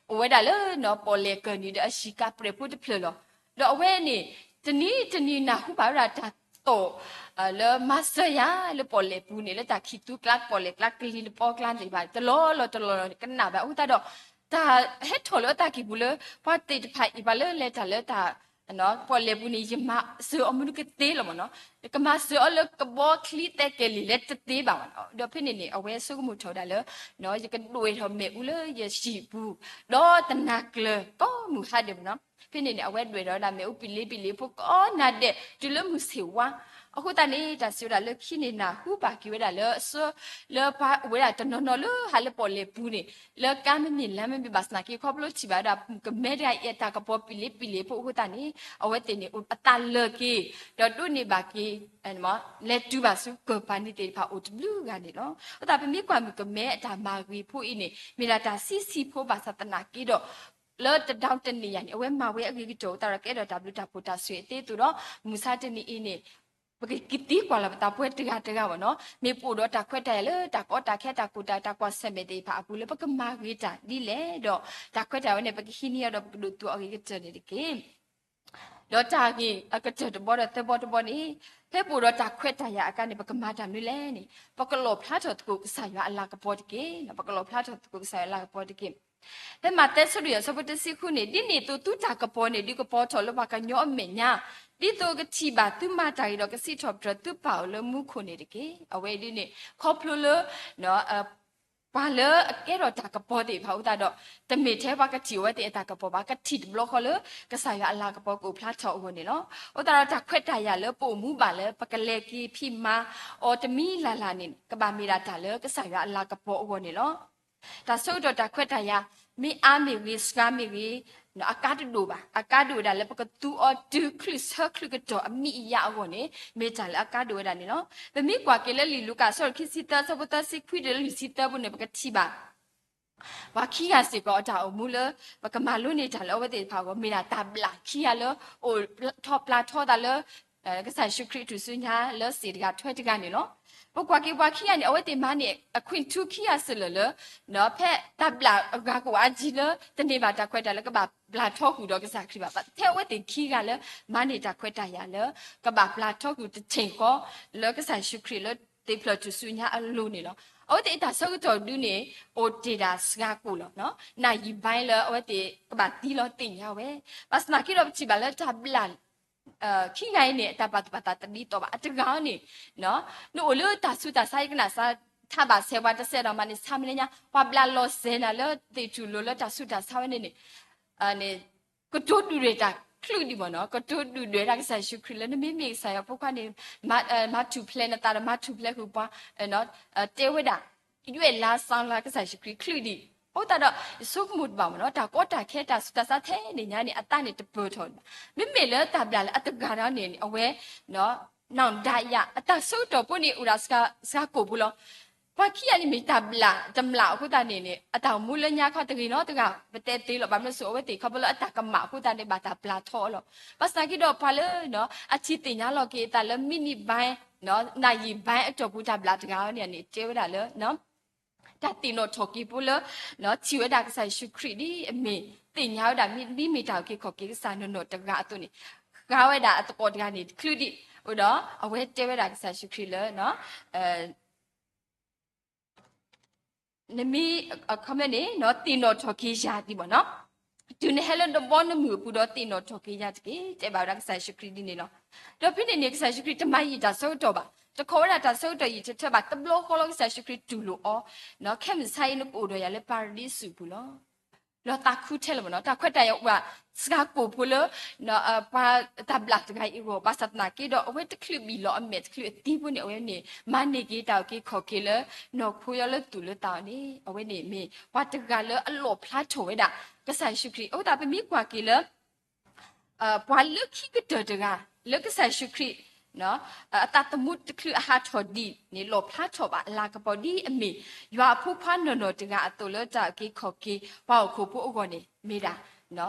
အိၣ်ဝဲဒၣ်လၢ ပီၣ်လဲၣ်ကၢၢ်နံၤဒီးအဟံၣ်ကၢ်ပြဲၢ်ဖိတဖျၢၣ်လီၤ. ဒီးအဝဲန့ၣ် တနံၤတနံၤနၢ်ဟူဘၣ်ဝဲဒၣ်တၢ်သီၣ် လၢမၤစၢၤယၤလၢပီၣ်လဲၣ်ပူၤန့ၣ် လၢတၢ်ခံးသူကျါ ပီၣ်လဲၣ်ကျါ ကလံၤလပီကျါသ့ၣ်တဖၣ် တလီၢ်လီၢ်တလီၢ်လီၢ်န့ၣ် ကနၣ်ဘၣ်အဃိသတးဒီး တၢ်ဟဲထီၣ်လၢအတၢ်ကံၢ်ပူၤလၢ ပှၤသ့ၣ်တဖၣ်အံၤ ပှၤလၢလဲၤတၢ်လၢတၢ် ပီၣ်လဲၣ်ပူၤန့ၣ် ယမၤစၢၤအီၤမနုၤကသ့လီၤမ့ၢ်နီၤ, ယကမၤစၢၤအီၤလၢကဘီချံသဲကဲၤလံာ်လဲတသ့ဘၣ်မ့ၢ်နီၤ. ဒီးဖဲန့ၣ်န့ၣ် အဝဲဆိကမိၣ်ထီၣ်ဝဲဒၣ်လၢ ယကဒွဲၣ်ထီၣ်မ့ၣ်အူလၢယဟံၣ်ပူၤ ဒီးတနၤကျၢၤကိးမုၢ်ဟါဒဲးမ့ၢ်နီၤ. ဖဲန့ၣ်န့ၣ် အဝဲဒွဲၣ်ထီၣ်ဝဲဒၣ်မ့ၣ်အူပံာ်လ့ပံာ်လ့ဖိကိးနၤဒဲး တုၤလၢမုၢ်ဆ့ၣ်ဝါ. အဃိသတးန့ၣ် တၢ်စံးဝဲဒၣ်လၢခံန့ၣ် နၢ်ဟူဘၣ်က့ၤဝဲဒၣ်လၢအဆၢ လၢပှၤအိၣ်ဝဲဒၣ်တနီၤနီၤလၢဟးလၢပီၣ်လဲၣ်ပူၤန့ၣ် လၢကါမ့မ့ၢ်လါမ့မ့ၢ်ဘၣ်ဆၣ်သနာ်က့ ခီဖျိထံၣ်ဘၣ်ဝဲဒၣ်မုၣ်ကမဲတဂၤအံၤအတၢ်ကပီၤပံာ်လ့ပံာ်လ့ဖိအဃိသတးန့ၣ် အဝဲသ့ၣ်န့ၣ် အသးလၢာ်က့ၤ ဒီးဒိးန့ၢ်ဘၣ်က့ၤ လဲၤတုၤဘၣ်ဆူကၢၢ်ပၤန့ၣ်သ့ၣ်တဖၣ်အိၣ်တဘျုးဂၤန့ၣ်လီၤ. အဃိသတး ပမ့ၢ်ကွၢ်မုၣ်ကမဲအတၢ်မၤဂ့ၤဖိအံၤန့ၣ် မ့ၢ်ဒၣ်တၢ်ဆံးဆံးဖိဘၣ်ဆၣ်သနာ်က့ဒီး လၢတဒီတနံၣ်ယၤန့ၣ် အဝဲမၤဝဲအဂ့ၤကတၢၢ်အသးဒီးကအဲၣ်ဒိးတၢ်ဘျုးတၢ်ဖှိၣ်တၢ်ဆိၣ်ဂ့ၤအသးအသိးဒီး မုၢ်ဆါတနံၤအံၤန့ၣ် ပကကသံကွၢ်လီၤပသးပဝဲတဂၤတဂၤဘၣ်နီၤ မ့ၢ်ပအိၣ်ဒီးတၢ်ခွဲးတၢ်ယာ်လၢတၢ်ကီတၢ်ခဲတၢ်ကိၢ်တၢ်ဂီၤတၢ်ကွၢ်ဆၢၣ်မဲာ်သ့ၣ်တဖၣ်အပူၤလၢ ပကမၤဂ့ၤတၢ်ဒ်လဲၣ်ဒီး တၢ်ခွဲးတၢ်ယာ်ဝဲန့ၣ် ပကဟံးန့ၢ်အီၤဒီးပကဒိးသူအီၤအဂ့ၤကတၢၢ်န့ၣ်တက့ၢ်. ဒီးတၢ်ဂ့ၢ်အကတၢၢ်တဘီဒီးသၢဘီတဘီန့ၣ် ဖဲပအိၣ်ဒီးတၢ်ခွဲးတၢ်ယာ်အခါန့ၣ် ပကမၤတၢ်မနုၤလဲၣ်န့ၣ် ပကလီၣ်ဖျါထီၣ်သကိးကစၢ်ယွၤအလၤကပီၤတက့ၢ်. ပကလီၣ်ဖျါထီၣ်သကိးကစၢ်ယွၤအလၤကပီၤတက့ၢ်. ဖဲမးသဲဆၢဒိၣ်ယဲၢ်ဆၢဖိတဆံဃုန့ၣ် ဒ်န့ၣ်အသိးသုတၢ်ကပီၤန့ၣ် ဒုးကပီၤထီၣ်လၢပှၤကညီအမဲာ်ညါ, ဒ်သိးကထံၣ်ဘၣ်သုမၤတၢ်ဂ့ၤဒီးကစံးထီၣ်ပတြၢၤသုပၢ်အိၣ်လၢမူခိၣ်န့ၣ်တက့ၢ်. အဝဲဒ်န့ၣ် ခီဖျိလၢ ပှၤလၢအကဲထီၣ်တၢ်ကပီၤသ့ၣ်တဖၣ်အဃိသတးဒီး တမ့ၢ်ထဲပှၤကထံၣ်အဝဲသ့ၣ်အတၢ်ကပီၤဘၣ်, ကထံၣ်တဘျီဃီလၢ ကစၢ်ယွၤအလၤကပီၤကအိၣ်ဖျါထီၣ်အဂီၢ်န့ၣ်လီၤ. အဃိသတးဒီးတၢ်ခွဲးတၢ်ယာ်လၢပအိၣ်မူဘၣ်လၢ ပကလဲၤက့ၤဖံးမၤအီၤတမံၤလၢ်လၢ်န့ၣ် ကဘၣ်မ့ၢ်ဒၣ်တၢ်လၢကစၢ်ယွၤအလၤကပီၤအဂီၢ်န့ၣ်လီၤ. တၢ်ဆၢကတီၢ်တၢ်ခွဲးတၢ်ယာ် မ့ၢ်အါမ့ၢ်ဂ့ၤ စှၤမ့ၢ်ဂ့ၤ အကါတဒိၣ်ဘၣ်. အကါဒိၣ်ဝဲဒၣ်လၢပကသူအီၤတုၤချုးဆၢချုးကတီၢ်အမံၤအယါအဂီၢ်န့ၣ် မ့ၢ်တၢ်လၢအကါဒိၣ်ဝဲဒၣ်န့ၣ်လီၤ. ပမ့ၢ်ကွၢ်က့ၤလၢလံာ်လူၤကၣ်အဆၢခံဆံသၢ အဆၢဖိသၢဆံခွံတုၤလၢလွံၢ်ဆံသၢပူၤန့ၣ် ပကထံၣ်ဘၣ် ပှၤခံဂၤစ့ၢ်ကီးအတၢ်အိၣ်မူလၢ ပကမၤလိန့ၢ်တၢ်လၢအဝဲသ့ၣ်တဖၣ်အဂီၢ် မ့ၢ်ဒၣ်တၢ်ဘျၣ်ခံဂၤလၢ အိၣ်ထီၣ်ပျၢ်ထီသးလၢ ကစၢ်ယ့ၣ်ၡူးခရံာ်အထူၣ်စုညါလၢစ့ၢ်တဂၤထွဲတဂၤန့ၣ်လီၤ. ပကွၢ်က့ၤပှၤခံဂၤန့ၣ် အဝဲသ့ၣ်မၤန့ၢ်အခွင့်ထူခံဂၤစၢၤလၢာ်လၢ ဖဲတၢ်ဘျၣ်အဂၤကအိၣ်အါကံလၢ တန့ၢ်ဘၣ်တၢ်ခွဲးတၢ်ယာ်လၢကဘၣ်ဘျၣ်ထီဃုာ်ဒီးကစၢ်ခရံာ်ဘၣ်. ထဲအဝဲသ့ၣ်ခံဂၤလၢ မၤန့ၢ်တၢ်ခွဲးတၢ်ယာ်လၢ ကဘၣ်ဘျၣ်ထီဃုာ်တထံၣ်ဃီ လၢကစၢ်ယ့ၣ်ၡူးခရံာ်လၢသ့ၣ်ဖျၢၣ်ထူၣ်စုညါအလိၤန့ၣ်လီၤ. အဝဲသ့ၣ်အတၢ်ဆၢကတီၢ်ဒုန့ၣ် အိၣ်တ့ၢ်ဒၣ်စှၤကိၣ်လီၤ. နၢ်ယံၤဘါလၢအဝဲသ့ၣ်ကဘၣ်သံလီၤသ့ၣ်ညါဝဲ. ဘၣ်ဆၣ်သနာ်က့ဒီးပထံၣ်ဘၣ်လၢတၢ်ဘျၣ် ခံဂၤအံၤန့ၣ် အတၢ်ပာ်သူၣ်ပာ်သးတဒ်သိးဘၣ်. အတဂၤအံၤန့ၣ် နအိၣ်လၢတၢ်ဆူးတၢ်ဆါ ယကနၣ်စး ထးဘၣ်ဆဲးပှၤတစဲးဒီးမၤန့ၢ်ဆါမလဲၣ်ညါ ပှၤဘျၣ်လီၤစဲၤနၤလၢသ့ၣ်ထူၣ်လိၤလၢတၢ်ဆူးတၢ်ဆါဝဲန့ၣ်န့ၣ် ကတိၤဒုၣ်ဒွဲၣ်တၢ်ချုးဒံးမ့ၢ်နီၤ, ကတိၤဒုၣ်ဒွဲၣ်တၢ်ကစၢ်ယ့ၣ်ၡူးခရံာ်လၢနမ့မ့ၢ်ကစၢ်ယွၤဖိခွါန့ၣ် မၤထူၣ်ဖျဲးနသးဒီးမၤထူၣ်ဖျဲးဃုာ်ပှၤ တဲဝဲဒၣ် ယွဲၢ်လါစၢ်လါကစၢ်ယ့ၣ်ၡူးခရံာ်ချုးဒံး. အဃိသတးဒီး ယဆိကမိၣ်တဘၣ်မ့ၢ်နီၤ တၢ်ကီတၢ်ခဲတၢ်ဆူးတၢ်ဆါထဲန့ၣ်ညါန့ၣ် အသးန့ၣ်တပၢၢ်ထီၣ်ဘၣ်. မ့မ့ၢ်လၢတၢ်ဘျၣ်လၢအတဂၤဒီးန့ၣ် အဝဲ နဒါယ အတၢ်ဆၢကတီၢ်ဖိန့ၣ် အိၣ်ဒၣ်စှၤကိၣ်ဖိလီၤ. ပှၤခံဂၤန့ၣ်မ့ၢ်တၢ်ဘျၣ်တမျၢ်အဃိသတးန့ၣ်န့ၣ် အတၢ်အိၣ်မူလၢညါခီတဂ့ၤနီတဂၤ ပတဲသ့လီၤ. ဘၣ်မနုၤစိၤအဝဲသ့ၣ်ခီဖျိလၢအတၢ်ကမၣ်အဃိသတးန့ၣ် ဘၣ်တၢ်ဘျၣ်ထီအီၤလီၤ. ဘၣ်ဆၣ်သနာ်က့ဒီးပှၤလၢ အထံၣ်သ့ၣ်ညါလီၤက့ၤအသးလၢ မံးနံးဘါ နၢ်ယံၤဘါအတီၢ်ပူၤတၢ်ဘျၣ်တဂၤန့ၣ်န့ၣ် တဲဝဲဒၣ်လၢ တၢ်သ့ၣ်နီၣ်ထီၣ်က့ၤဖိလၢ ထံၣ်ဝဲဒၣ်ကစၢ်ယ့ၣ်ၡူးခရံာ်ဒ်အမ့ၢ် သ့ၣ်ညါဝဲဒၣ်မ့မ့ၢ်တၢ်အုၣ်က့ၤခီၣ်က့ၤကစၢ်နီၢ်နီၢ်တဂၤအသိးန့ၣ် ဃါဝဲဒၣ်အသကိးတဂၤန့ၣ် ချုးဒံး အိၣ်ဒီး အဝဲတဲဝဲဒၣ်ကစၢ်ယ့ၣ်ၡူးခရံာ်လၢ နမ့ၢ် အခီပညီန့ၣ် သ့ၣ်နီၣ်ထီၣ်က့ၤယၤဒံးမ့ၢ်နီၤ, တုၤနဟဲလၢနဘီနမုၢ်အပူၤဒီးသ့ၣ်နီၣ်ထီၣ်က့ၤယၤတက့ၢ် တဲဘၣ်ဝဲဒၣ်ကစၢ်ယ့ၣ်ၡူးခရံာ်ဒ်န့ၣ်လီၤ. ဒီးဖဲန့ၣ်န့ၣ် ကစၢ်ယ့ၣ်ၡူးခရံာ်တမၤယံာ်တၢ်ဆၢကတီၢ်ဘၣ်. တခီဝဲဒၣ်တၢ်ဆၢကတီၢ်ယံာ်ထၢထၢဘၣ် တဘျီဃီလၢကစၢ်ယ့ၣ်ၡူးခရံာ်တူၢ်လိာ်အီၤ, ခဲမုၢ်ဆါအံၤနကအိၣ်ဒီးယၤလၢပၤရဒံစူးအပူၤလီၤ. လီၤသးခုထဲလၢၤမ့ၢ်နီၤ, တၢ်ခွဲးတၢ်ယာ်အိၣ်ဘၣ် စှၤကိာ်ဖိလၢ ပှၤတၢ်ဘျၣ်တဂၤအံၤအဂီၢ်, ဘၣ်ဆၣ်သနာ်က့ဒီး အဝဲတချုးဘံၣ်လီၤအမဲာ်တချုးအသံဖိန့ၣ် အဝဲန့ၣ် မၤန့ၢ်က့ၤတၢ်အုၣ်က့ၤခီၣ်က့ၤလၢ နီၢ်ခိယီလၢသူၣ်လၢသးအီၤန့ၣ် အဝဲန့ၣ်မ့ၢ်ပှၤတဂၤလၢအလီၣ်ဖျါထီၣ်ဝဲဒၣ် ကစၢ်ယ့ၣ်ၡူးခရံာ်. အဃိသတးပမ့ၢ်ကွၢ်က့ၤလၢ ပှၤလၢခံကတၢၢ်တဂၤ လၢကစၢ်ယ့ၣ်ၡူးခရံာ် အသးသမူတချုးအဟးထီၣ်ဒံးန့ၣ် လီၣ်ဖျါထီၣ်ဘၣ်အလၤကပီၤဒ်အမ့ၢ် ယွၤအဖိခွါနီၢ်နီၢ်တဂၤအသိးလၢတၢ်အုၣ်က့ၤခီၣ်က့ၤ ပှၤဟီၣ်ခိၣ်ဖိအဂီၢ်န့ၣ် မ့ၢ်ဒၣ်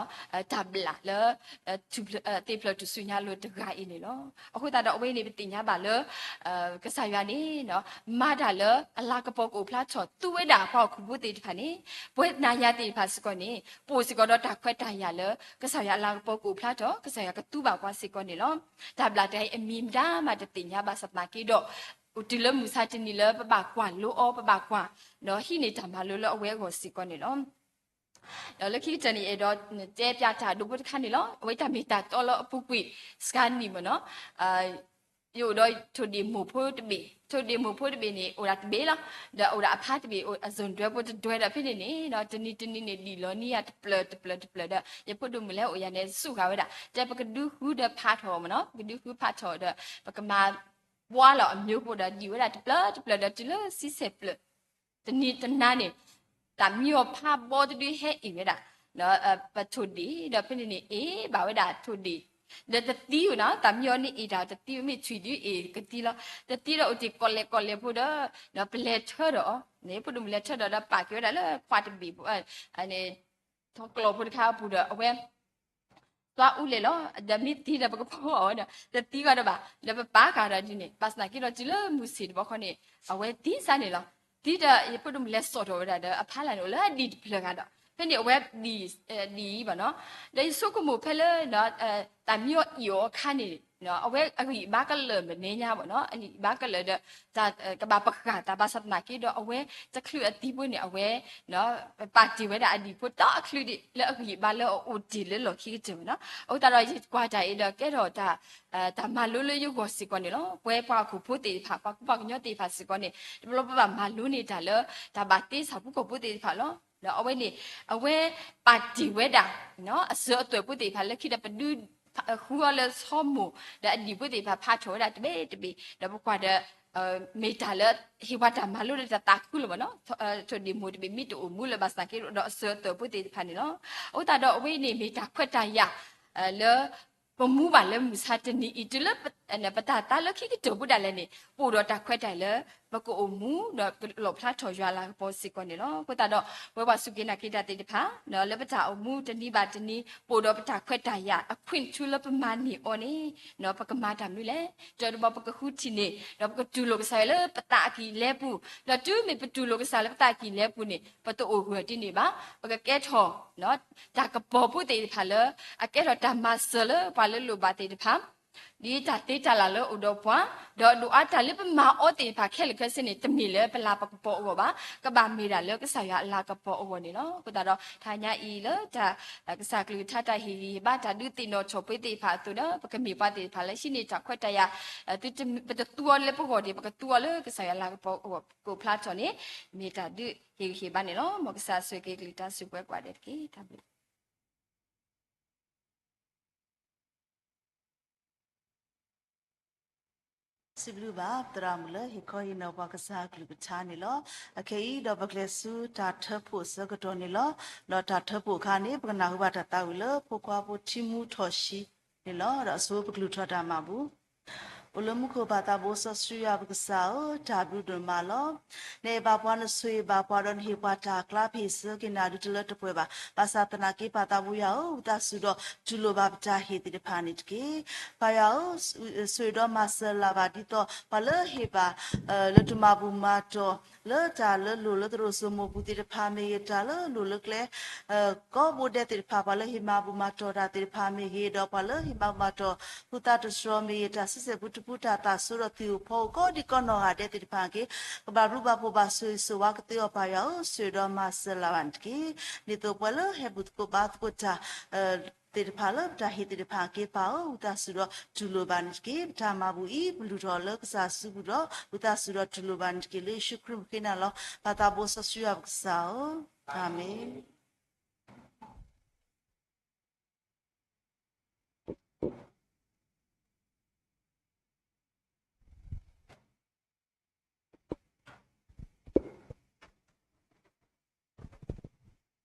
တၢ်ဘျၣ်လၢ ထူၣ်ဖျဲး သ့ၣ်ဖျဲးထူၣ်စုညါအလိၤတဂၤအံၤန့ၣ်လီၤ. အဃိသတးဒီးအဝဲန့ၣ်ပသ့ၣ်ညါဘၣ်လၢ ကစၢ်ယွၤန့ၣ် မၤတၢ်လၢအလၤကပီၤကအိၣ်ဖျါထီၣ် သူဝဲဒၣ်ပှၤဟီၣ်ခိၣ်ဖိသ့ၣ်တဖၣ်န့ၣ် ပဝဲနၤယၤသ့ၣ်တဖၣ်စ့ၢ်ကီးန့ၣ် ပအိၣ်စ့ၢ်ကီးဒီးတၢ်ခွဲးတၢ်ယာ်လၢ ကစၢ်ယွၤအလၤကပီၤကအိၣ်ဖျါထီၣ် ကစၢ်ယွၤကသူဘၣ်ပှၤစ့ၢ်ကီးန့ၣ်လီၤ. တၢ်ဘျၣ်တဂၤအံၤအမံၤမတၤမးတသ့ၣ်ညါဘၣ် ဆၣ်သနာ်က့ဒီး အိၣ်တုၤလၢမုၢ်ဆါတနံၤလၢပဘၣ်ကွၢ်လိအီၤ ပဘၣ်ကွၢ် ဒီးဟံးန့ၢ်တၢ်မၤလိလၢအဝဲအဂီၢ်စ့ၢ်ကီးန့ၣ်လီၤ. ဒီးလၢခံကတၢၢ်န့ၣ် အဲၣ်ဒိးတဲပျးတၢ်ဒိဖိတခါန့ၣ်လီၤ. အဝဲတၢ်မ့ၢ်တၢ်တီလၢအပူၤကွံာ်စှၤနံၣ်မ့ၢ်နီၤ ယအိၣ်ဒီးထိၣ်ဒံၣ်မိၢ်ဖိတဘ့ၣ်, ထိၣ်ဒံၣ်မိၢ်ဖိတဘ့ၣ်န့ၣ် အိၣ်ဒၣ်တဘ့ၣ်လီၤ. ဒီးအိၣ်ဒၣ်အဖါတဘ့ၣ် အစိၣ်ဒွဲဖိတဒွဲဒီး ဖဲန့ၣ်န့ၣ်ဒီး တနံၤတနံၤန့ၣ် ဒံၣ်လီၤနံၤယၤတဖျၢၣ်တဖျၢၣ်တဖျၢၣ်ဒီး ယဖိဒိၣ်မုၣ်လၢအိၣ်ယၤန့ၣ် စူးဃာ်ဝဲဒၣ် တဲပကဒုဃုဒီးဖးထီၣ်မ့ၢ်နီၤ, ပကဒုဃုဖးထီၣ်ဒီး ပကမၤဘှါလီၤအမျိုးဖိဒီး ဒံၣ်ဝဲဒၣ်တဖျၢၣ်တဖျၢၣ်ဒီး တုၤလၢဆံဆဲၣ်ဖျၢၣ် တနံၤတနၤန့ၣ် တၢ်မံအီၤဖးဘီတဒုဟဲအ့ၣ်ဝဲဒၣ် ပထိၣ်ဒံၣ်ဒီး ဖဲန့ၣ်န့ၣ် အ့ၣ်ဘၣ်ဝဲဒၣ်ထိၣ်ဒံၣ် ဒီးတသံဝဲနီၤ, တၢ်မံအီၤန့ၣ်အ့ၣ်တၢ်တသံ မ့ၢ်ထွံၣ်ဒုအ့ၣ်ကသံလီၤ. တသံဒီးအိၣ်တ့ၢ်ကီၢ်လဲၢ်ကီၢ်လဲၢ်ဖိဒီး ပလဲၤထၢဒီးအီၤန့ၣ် ဖိဒိၣ်မုၣ်လဲၤထၢဒီး ဒီးပာ်က့ၤဝဲဒၣ်လၢခွါတဘ့ၣ်ဖိ ထီၣ်ကျီၢ်ဖိတခါအပူၤဒီး အဝဲ သွါအူလဲၣ်လီၤ. ဒီးမ့ၢ်သံဒီးပကဖီအီၤဝဲဒီး တသံဂီၤဒီးဘၣ် ဒီးပပာ်ဃာ်ဒီးဒ်န့ၣ် ဘၣ်ဆၣ်သနာ်က့ဒီးတုၤလၢမုၢ်ဆ့ၣ်တဘျီဃီန့ၣ် အဝဲသံစါန့ၣ်လီၤ. သံဒီးယဖိဒိၣ်မုၣ်လဲၤစိာ်ထီၣ်ဝဲဒၣ်ဒီး အဖါလၢ်န့ၣ် အိၣ်လၢအဒံၣ်တဖျၢၣ်ဂၤဒီး ဖဲန့ၣ်အဝဲဒံၣ် ဒံၣ်အံၤဘၣ်နီၤ. ဒီးယဆိကမိၣ်ဖဲလၢ တၢ်မံအီၤအ့ၣ်အီၤအခါန့ၣ် အဝဲအဂံၢ်အဘါကလၢာ်မ့ၢ်နဲညါဘၣ်နီၤ, အဂံၢ်အဘါကလၢာ်ဒီး ကဘၣ်ပဃၢ်တၢ် ဘၣ်ဆၣ်သနာ်က့ဒီး အဝဲတချုးအသံဖိန့ၣ် အဝဲ ပာ်တ့ၢ်ဝဲဒၣ်အဒံၣ်ဖိတချုးဒံး လၢအဂံၢ်အဘါလၢအအိၣ်တ့ၢ်လၢလီၢ်ခံကတၢၢ်ဘၣ်နီၤ. အဃိသတးဒီးယကွၢ်တၢ်အံၤဒီး ကဲထီၣ်တၢ် တၢ်မၤလိလၢယဂီၢ်စ့ၢ်ကီးန့ၣ်လီၤ. ပဝဲပှၤဟီၣ်ခိၣ်ဖိသ့ၣ်တဖၣ် ပှၤကူပှၤကညီသ့ၣ်တဖၣ်စ့ၢ်ကီးန့ၣ် တဘျီဘျီပဘၣ်မၤလိန့ၢ်တၢ်လၢ တၢ်ဘၣ်သ့ဆၣ်ဖိကီၢ်ဖိသ့ၣ်တဖၣ်လီၤ. ဒီးအဝဲန့ၣ် အဝဲပာ်တ့ၢ်ဝဲဒၣ် အစၢၤအသွဲၣ်ဖိသ့ၣ်တဖၣ် လၢခံဒီးပဒုးဃုအီၤလၢဆီမိၢ် ဒီးအဒံၣ်ဖိသ့ၣ်တဖၣ် ဖးထီၣ်ဝဲဒၣ်တဘ့ၣ်တဘ့ၣ် ဒီးပကွၢ်ဒီး မ့ၢ်တၢ်လၢ ဟ့ၣ်ပှၤတၢ်မၤလိဒီးတၢ်သးခုလီၤမ့ၢ်နီၤ. ထိၣ်ဒံၣ်မိၢ်တဘ့ၣ် မ့ၢ်တအိၣ်မူလၢၤဘၣ်ဆၣ်သနာ်က့ဒီး အစၢၤအသွဲၣ်ဖိသ့ၣ်တဖၣ်န့ၣ်လီၤ. အဃိသတးဒီးအဝဲန့ၣ်မ့ၢ်တၢ်ခွဲးတၢ်ယာ် လၢ ပမူဘၣ်လၢမုၢ်ဆါတနံၤအံၤ တုၤလၢ ပတၢ်သးလၢခံကတၢၢ်ဖိဒၣ်လဲာ်န့ၣ် ပအိၣ်ဒီးတၢ်ခွဲးတၢ်ယာ်လၢ ပကအိၣ်မူဒီးကလီၣ်ဖျါထီၣ်ယွၤအလၤကပီၤစ့ၢ်ကီးန့ၣ်လီၤ. အဃိသတးဒီး ပဝဲပှၤစူၢ်က့ၤနာ်က့ၤတၢ်သ့ၣ်တဖၣ် လၢပတၢ်အိၣ်မူတနံၤဘၣ်တနံၤ ပအိၣ်ဒီးပတၢ်ခွဲးတၢ်ယာ် အခွင့်အရေးလၢပမၤန့ၢ်အီၤန့ၣ် ပကမၤတၢ်မနုၤလဲၣ်. တၢ်တဘီပကဃုထံၣ်န့ၢ် ဒီးပကတူၢ်လိာ်ကစၢ်ယွၤလၢပသးအကံၢ်လဲပူၤ ဒီးတုၤမ့ၢ်ပတူၢ်လိာ်ကစၢ်လၢပသးအကံၢ်လဲပူၤန့ၣ် ပတအိၣ်ဂၢၢ်ဒ်န့ၣ်ဘၣ်. ပကကဲထီၣ် တၢ်ကပီၤဖိသ့ၣ်တဖၣ်လၢ အကဲထီၣ်တၢ်မၤစၢၤလၢပှၤလၢလိၣ်ဘၣ်သ့ၣ်တဖၣ် ဒ်တၢ်သ့တၢ်လၢ်လၢအိၣ်ဒီးပှၤ ဒီးဒိးအါတၢ်လၢပမၤအီၤသ့ၣ်တဖၣ်ခဲလၢာ်ခဲဆ့န့ၣ် တမ့ၢ်လၢပလၤပကပီၤအဂီၢ်ဘၣ်, ကဘၣ်မ့ၢ်ဒၣ်လၢကစၢ်ယွၤအလၤကပီၤအဂီၢ်န့ၣ်လီၤ. အဃိသတးဒီး တဟါညါအံၤလၢတၢ် ကစၢ်ကလုၢ်ကထါတၢ်ဟ့ၣ်ဂံၢ်ဟ့ၣ်ဘါ တၢ်ဒုးသ့ၣ်နီၣ်ထီၣ်ပှဲၤသ့ၣ်တဖၣ်အသိးဒီး ပကမ့ၢ်ပှၤသ့ၣ်တဖၣ်လၢဟံးန့ၢ်တၢ်ခွဲးတၢ်ယာ် ပတသူအီၤလၢပဂီၢ်ဒံး ပကသူအီၤလၢကစၢ်ယွၤအလၤကပီၤအဂီၢ် ကအိၣ်ဖျါထီၣ်န့ၣ် မ့ၢ်တၢ်ဒုးဟ့ၣ်ဂံၢ်ဟ့ၣ်ဘါန့ၣ်လီၤ. မ်ကစၢ်ဆိၣ်ဂ့ၤက့ၤကလုၢ်ကထါစံးပှဲၤကွၢ်ဒဲးတက့ၢ်. တၢ်ဘျုး စံးဘျုးဘၣ် သရၣ်မုၣ်လၢဟ့ၣ်ခီဟ့ၣ်နီၤပှၤကစၢ်ကလုၢ်ကထါန့ၣ်လီၤ. အခဲအံၤဒီးပကျဲၤဆူတၢ်ထၢဖှိၣ်အဆၢကတီၢ်န့ၣ်လီၤ. ဒီးတၢ်ထၢဖှိၣ်အခါန့ၣ် ပကနၢ်ဟူဘၣ်တၢ်သးဝံၣ်လၢ ဖိခွါဖိထံမူထီၣ်ဆှံန့ၣ်လီၤ. ဒီးအဆိပကလုၢ်ထီၣ်တၢ်မၤဘူၣ် အိၣ်လၢမူခိၣ်ပၢ်သးဘိစီဆှံယွၤပကစၢ်ဧၢ, တၢ်ဘျုးဒိၣ်မးလီၤ. နအဲၣ်ဘၣ်ပှၤ နဆိၣ်ဂ့ၤဘၣ်ပှၤ ဒီးနဟ့ၣ်ပှၤတၢ်အကျါ ပဟ့ၣ်ဆၢက့ၤနၤဒုးတလၢတပှဲၤဘၣ်. ဘၣ်ဆၣ်သနာ်က့ ပၢ်သးဘိယွၤဧၢ, ဝံသးစူၤဒီးတူၢ်လိာ်ဘၣ်ပတၢ်ဟ့ၣ်သ့ၣ်တဖၣ်န့ၣ်တက့ၢ်. ပၢ်ယွၤဧၢ, ဆိၣ်ဂ့ၤဒီးမၤစၢၤလၢ်ဘၣ် ဒ်သိးပှၤလၢဟ့ၣ်ဘၣ် လၢတၢ်မၤဘူၣ်မၤတီၢ် လၢတၢ်လၢလိၣ်လၢသရိာ်စိမိၤပူၤသ့ၣ်တဖၣ်မ့ၢ်ဂ့ၤ, တၢ်လၢလိၣ်လၢကျဲ ကိးဘိဒဲးသ့ၣ်တဖၣ်, ပှၤလၢဟ့ၣ်မၤဘူၣ်မၤတီၢ်တၢ်သ့ၣ်တဖၣ်မ့ၢ်ဂ့ၤ, ဒီးပှၤလၢဟ့ၣ်မၤဘူၣ်မၤတီၢ် သူၣ်သးတတြီမ့ၢ်ဂ့ၤ, တၢ်ဆံဆဲၣ်ပူတပူ တၢ်သးစိဒီးသံၣ်ဧိၤဖီဧိၤကိးဒံကိးနီၢ်ဂၤဒဲးသ့ၣ်တဖၣ်က့ၤ, ကဘၣ်ဘျုးဘၣ်ဖှိၣ်ဘၣ်ဆိၣ်ဂ့ၤဆိၣ်ဝါကသ့အီၤ ပၢ်ယွၤဧၢ, ဆိၣ်ဂ့ၤဒီးမၤစၢၤလၢ်ဘၣ်န့ၣ်တက့ၢ်. ဒ်သိးပှၤလၢဟဲဘူၣ်သကိးဘါသကိးတၢ် ပဝဲသ့ၣ်တဖၣ်လၢပတၢ်ဟ့ၣ်သ့ၣ်တဖၣ်အက့ၤပာ်အီၤ ဝံသးစူၤဒီးတူၢ်လိာ်ဘၣ်န့ၣ်တက့ၢ်. ပတၢ်မၤဘူၣ်အံၤ ပလုၢ်ထီၣ်လၢကစၢ်စုပူၤဒီး ဝံသးစူၤဒီးတူၢ်လိာ်ဘၣ်န့ၣ်တက့ၢ်. လၢယ့ၣ်ၡူးခရံာ်မုၣ်ဃ့နၤလီၤ. ပၢ်သးဘိစီဆှံယွၤပကစၢ်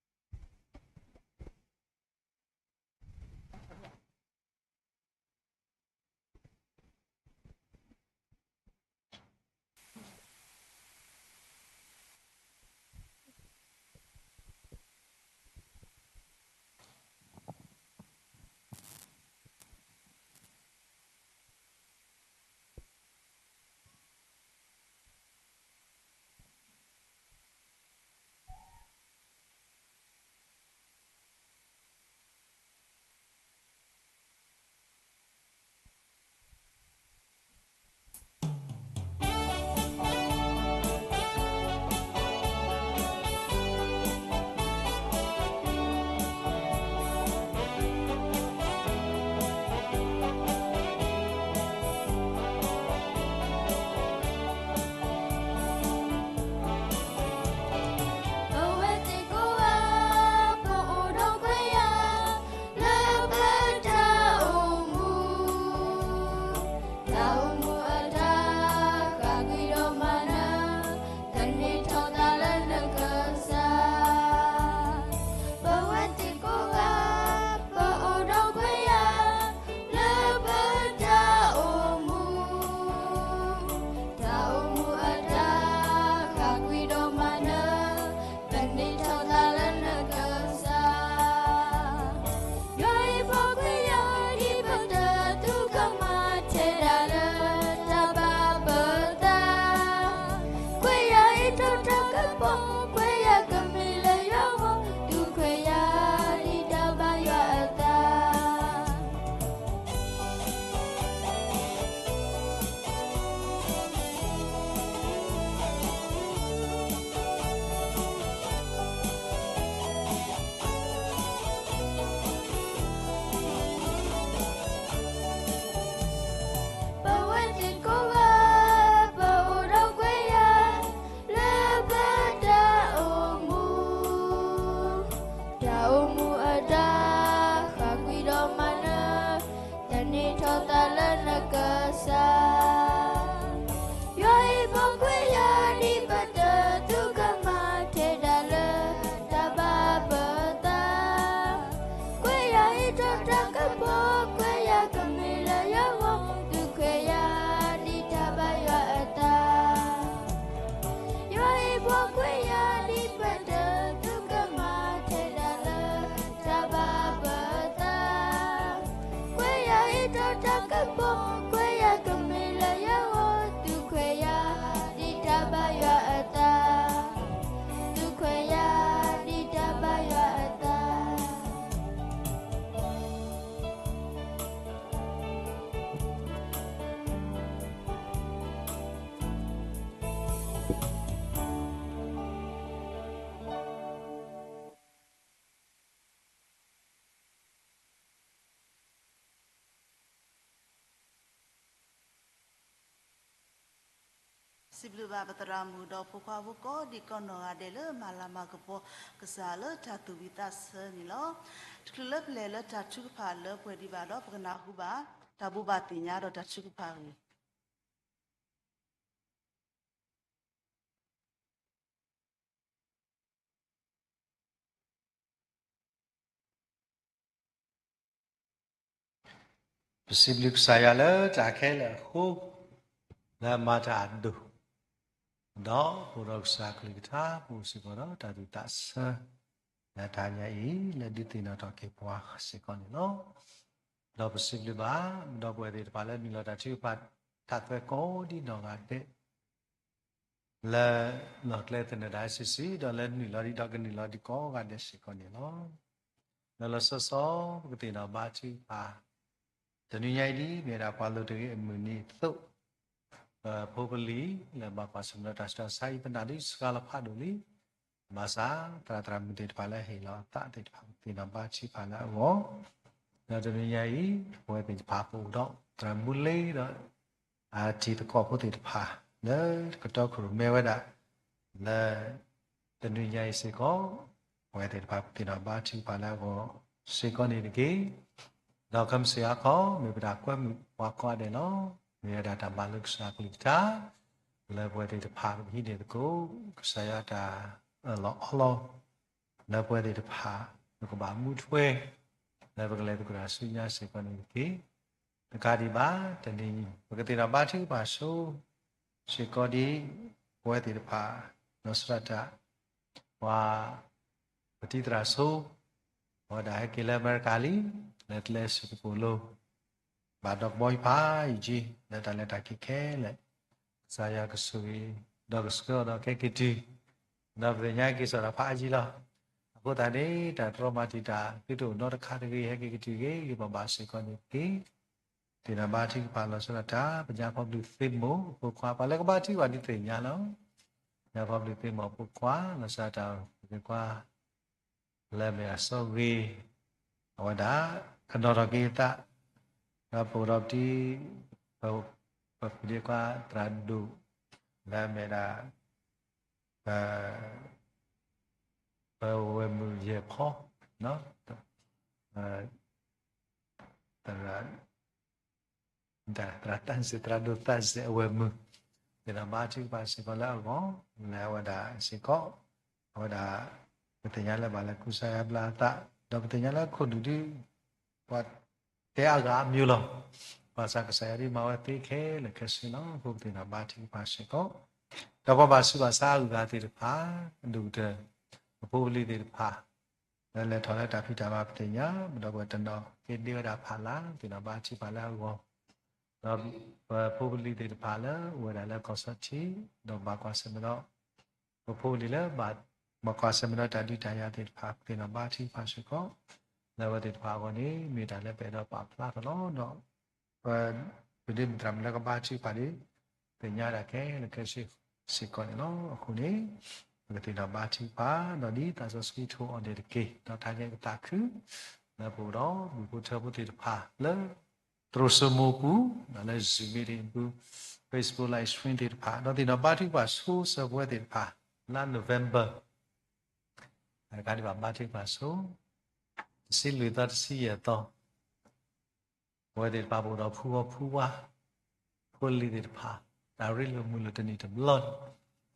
ဧၢ, အၤမ့ၣ်. ပဝဲသ့ၣ်ကိးဂၤ ပအိၣ်ဒီးခွဲးယာ် လၢပတၢ်အိၣ်မူ, တၢ်အိၣ်မူအတၢ်ဃၣ်ကွံာ်ဒီးမၤနၢၤ, သန့ၤထီၣ်သးလၢနကစၢ်. ပဝဲသ့ၣ်ကိးဂၤ ပအိၣ်ဒီးခွဲးယာ် လၢပတၢ်အိၣ်မူ, တၢ်အိၣ်မူအတၢ်ဃၣ်ကွံာ်ဒီးမၤနၢၤ, သန့ၤထီၣ်သးလၢနကစၢ်. ယွၤအံၤပှၤခွဲးယာ် ဒ်ပတၢ်သူၣ်ကမၣ်ထဲဒၣ်လၢတၢ်ဘၣ်ပသး, ခွဲးယာ်အံၤ တၢ်ကပီၤ ခွဲးယာ်ကမ့ၢ်လၢယွၤအဂီၢ်, သူခွဲးယာ်ဒ်တၢ်ဘၣ်ယွၤအသး. ပဝဲသ့ၣ်ကိးဂၤ ပအိၣ်ဒီးခွဲးယာ် လၢပတၢ်အိၣ်မူ, တၢ်အိၣ်မူအတၢ်ဃၣ်ကွံာ်ဒီးမၤနၢၤ, သန့ၤထီၣ်သးလၢနကစၢ်. ယွၤအံၤပှၤခွဲးယာ် ဒ်ပတၢ်သူၣ်ကမၣ်ထဲဒၣ်လၢတၢ်ဘၣ်ပသး, ခွဲးယာ်အံၤ တၢ်ကပီၤ ခွဲးယာ်ကမ့ၢ်လၢယွၤအဂီၢ်, သူခွဲးယာ်ဒ်တၢ်ဘၣ်ယွၤအသး. ယွၤအံၤပှၤခွဲးယာ် ဒ်ပတၢ်သူၣ်ကမၣ်ထဲဒၣ်လၢတၢ်ဘၣ်ပသး, ခွဲးယာ်အံၤ တၢ်ကပီၤ ခွဲးယာ်ကမ့ၢ်လၢယွၤအဂီၢ်, သူခွဲးယာ်ဒ်တၢ်ဘၣ်ယွၤအသး, သူခွဲးယာ်ဒ်တၢ်ဘၣ်ယွၤအသး. စံးဘျုးဘၣ်ပသရၣ်မုၣ်ဒီးဖိခွါဖိကိးဒံးကိးနီၢ်ဂၤဒဲးလၢမၤလၤမၤကပီၤကစၢ်လၢတၢ်သူၣ်ဝံၣ်သးဆၢန့ၣ်လီၤ. တချုးလၢပလဲၤလၢတၢ်ထုကဖၣ်လၢပှဲၤဒံးဘၣ်ဒီး ပကနၢ်ဟူဘၣ် တၢ်ဘိးဘၣ်သ့ၣ်ညါဒီးတၢ်ထုကဖၣ်အဂ့ၢ် ပစံးဘျုးကစၢ်ယွၤလၢတၢ်ခဲလၢာ်အဃိ, လၢအမၤတၢ်အဒိၣ်, ဒီးအိၣ်ဒီးကစၢ်အကလုၢ်ကထါ ပအိၣ်စ့ၢ်ကီးဒီးတၢ်သူၣ်ဝံၣ်သးဆၢ လၢတၢ်ညါအံၤ လၢဒုးသ့ၣ်နီၣ်ထီၣ်က့ၤပှၤစ့ၢ်ကီးန့ၣ်လီၤ. ဒီးပစံးဘျုးဘၣ် ဒီပုၢ်ဝဲၢ်သ့ၣ်တဖၣ်လၢနုာ်လီၤတၢ်ထုကဖၣ်တၢ်သွဲကိးဒံးနီၢ်ဂၤဒဲး လၢလီၢ်ကျဲသနၢၣ် ဒီးလၢနုာ်လီၤဒံးဒီးကနုာ်လီၤဒံးကိးဂၤဒဲးစ့ၢ်ကီးန့ၣ်လီၤ. လီၤလီၤဆီဆီ ပကသ့ၣ်နီၣ်ဘါထုကဖၣ် တနွံညါအံၤဒ် မ့ၢ်ဝဲဒၣ်ပှၤလိၤတဂ့ၤအမုၢ်နံၤအသိး, ပဖိပလံၤလၢဘၣ်ကွၢ်ဆၢၣ်မဲာ်ဒီးတၢ်ဆူးတၢ်ဆါအံၤ ပနၢ်ဒုးစှၤလီၤဖးဒိၣ်လံ. ဘၣ်ဆၣ် သရၣ်သရၣ်မုၣ်သ့ၣ်တဖၣ်လၢဟ့ၣ်လီၤအသးသ့ၣ်တဖၣ် ပသ့ၣ်နီၣ်ဘါထုကဖၣ်လၢအဂီၢ် ဒီးတနွံညါအံၤ ပဝဲသ့ၣ်တဖၣ်ပအိၣ်ဒီး သရၣ်မူလ့ဒီး အတံၤသကိးဖိသ့ၣ်တဖၣ် လၢကတီၢ်ခိၣ်ရိၣ်မဲဝဲဒၣ် လၢ တနွံညါအံၤစ့ၢ်ကီး ပဝဲသ့ၣ်တဖၣ်ပသ့ၣ်နီၣ်ဘါထုကဖၣ်လၢအဂီၢ်စ့ၢ်ကီးန့ၣ်တက့ၢ်. ဒီးခဲမုၢ်ဆ့ၣ်အါခီ မ့ၢ်ပတၢ်ကွဲမုာ်ပှၤကိးဂၤဒဲးလီၤ. မ့ၢ်ဝဲဒၣ်တၢ်မၤလိကစၢ်အကလုၢ်ကထါ လၢပဝဲသ့ၣ်တဖၣ်ပကဟံးန့ၢ်သကိး ကစၢ်ယွၤအတၢ်အၢၣ်လီၤအီလီၤ လၢပဝဲသ့ၣ်တဖၣ် ပကဘၣ်မူထွဲ လၢပကလဲၤသကိးတၢ်ဆူညါစ့ၢ်ကီးန့ၣ်တက့ၢ်. တကးဒံးဘၣ် တနံၤအံၤ ပကသ့ၣ်နီၣ်ဘါထုကဖၣ်ဆိ စ့ၢ်ကီးဒ် ပဝဲသ့ၣ်တဖၣ် လီၤဆီဒၣ်တၢ် ပှၤ ပတံၤသရၣ်ဆိ အဝဲဒၣ်ဟဲက့ၤလၢအမဲရကၤလံ လၢကျဲစ့ၢ်ကီးလိၤ ဘၣ်ဒီးကဘီယူၤဖးယံာ်ကံ လၢတၢ်လဲၤတၢ်က့ၤခဲလၢာ် ကစၢ်ယွၤကဆိၣ်ဂ့ၤ ဒီးကဆှၢအီၤဒီးကဟဲက့ၤတုၤ ဒီးပသ့ၣ်ညါက့ၤစ့ၢ်ဒီးဖးအါယံလီၤ. အဃိသတးန့ၣ် တၢ်တြီမၤတံာ်တာ် သုတအိၣ်နီတခါတဂ့ၤ ဟဲက့ၤက့ၤတုၤဂ့ၤ ဂ့ၤဘၣ်ဘၣ်စ့ၢ်ကီးန့ၣ်တက့ၢ်. သ့ၣ်နီၣ်ဘါထုကဖၣ်လီၤဆီဒၣ်တၢ် ပညါဖီဘျုးသ့ၣ်မိၢ်အဖိခွါ ပှၤလၢကဘါထုကဖၣ်ဒုးသ့ၣ်ညါလီၤ. ညါဖီဘျုးသ့ၣ်မိၢ်အဖိခွါ လီၤဆီဒၣ်တၢ် ပသ့ၣ်ခွါ လၢအမ့ၢ်အစီဂ့ၤ အဝဲဒၣ် ကနီၣ်ထီၣ်က့ၤအသး ဒီးပအိၣ်ဒီးပတံၤ ပဖုဒ့ခွါသရၣ်ဒိၣ် လၢအမ့ၢ်ဒၣ် ပ ပဝဲၢ်မုၣ်ယဲၢ်ဖီ သရၣ် သရၣ်တၢ်စ့ၢ် သရၣ်ဒိၣ်သၣ်စ့ၢ်အဝဲၢ်မုၣ် သ့ၣ်နီၣ်ဘါထုကဖၣ်စ့ၢ်ကီးလၢအဂီၢ် လၢအဝဲဒၣ်စ့ၢ်ကီး အဝဲဒၣ် ပသ့ၣ်ညါလၢဘၣ်လဲၤကူစါယါဘျါအသး ဒီးပသ့ၣ်ညါလၢခိၣ်နူာ်ဒုး ပှၤတဲအါဂၤအါမးလီၤ. ဘၣ်ဆၣ်ကစၢ်ယွၤဒုးမၤဝဲသ့ခဲလၢာ်ခဲဆ့လီၤ. အဃိပသ့ၣ်နီၣ်ဘါထုကဖၣ်စ့ၢ်ကီး ဒီးပှၤဘၣ်ဆူးဘၣ်ဆါအဂုၤအဂၤသ့ၣ်တဖၣ် အဒိၣ်ကတၢၢ် ပဖိပလံၤသ့ၣ်တဖၣ် လၢလဲၤထီၣ်လၢတၢ်ဖံးတၢ်မၤပသ့ၣ်ညါ ဒီးပတနီၤက့ၤဒ့ဝဲဒၣ်ဖးလၢ် သ့ၣ်နီၣ်ဘါထုကဖၣ်လၢအဂီၢ် ဒီးပဖိပလံၤသ့ၣ်တဖၣ်လၢအိၣ်ဝဲဒၣ်လၢကီၢ်ဆီထံး ဒီးဘၣ်ကွၢ်ဆၢၣ်မဲာ်ဒီး ပဖိပလံၤလၢ ဘၣ်ကွၢ်ဆၢၣ်မဲာ်ဒီးတၢ်ဒုးတၢ်ယၤသ့ၣ်တဖၣ် ပသ့ၣ်နီၣ်ဘါထုကဖၣ်စ့ၢ်ကီး လၢအဝဲသ့ၣ်တဖၣ်အဂီၢ်န့ၣ် မ့ၢ်တၢ်လၢပအဲၣ်ဒိးပာ်ဖျါထီၣ်လီၤ. ဒီး ပဒ့မုၣ်သရၣ်မုၣ်လၢကဘါထုကဖၣ်န့ၣ် သ့ၣ်ညါဒၣ်ခဲလၢာ်ခဲဆ့စ့ၢ်ကီးန့ၣ်လီၤ. အဃိန့ၣ် ပကသ့ၣ်နီၣ်ဘါထုကဖၣ် ဒီးဒ်သးစီဆှံထိအီၤန့ၣ်တက့ၢ်. ဒီးထါကဲကသးခု လၢပအိၣ်ဒီး မုၢ်ဖိထၢဖိသ့ၣ်တဖၣ်လၢ သရိာ်စိမိၤပူၤ လၢ Zoom meeting ပူၤ Facebook live stream သ့ၣ်တဖၣ် ဒီးသ့ၣ်နီၣ်ဘါထုကဖၣ်ဆိစၢၤပဝဲသ့ၣ်တဖၣ် လါ November တကးဒံးဘၣ်ဘါထုကဖၣ်ဆိ တဆံလွံၢ်သီတဆံယဲၢ်သီ ပဝဲသ့ၣ်တဖၣ်ပအိၣ်ဒီးဖုဝီဖုဝါ ဖိလံၤသ့ၣ်တဖၣ် တၢ်ရ့လိာ်မုာ်လိာ်တနံၣ်တဘျီန့ၣ်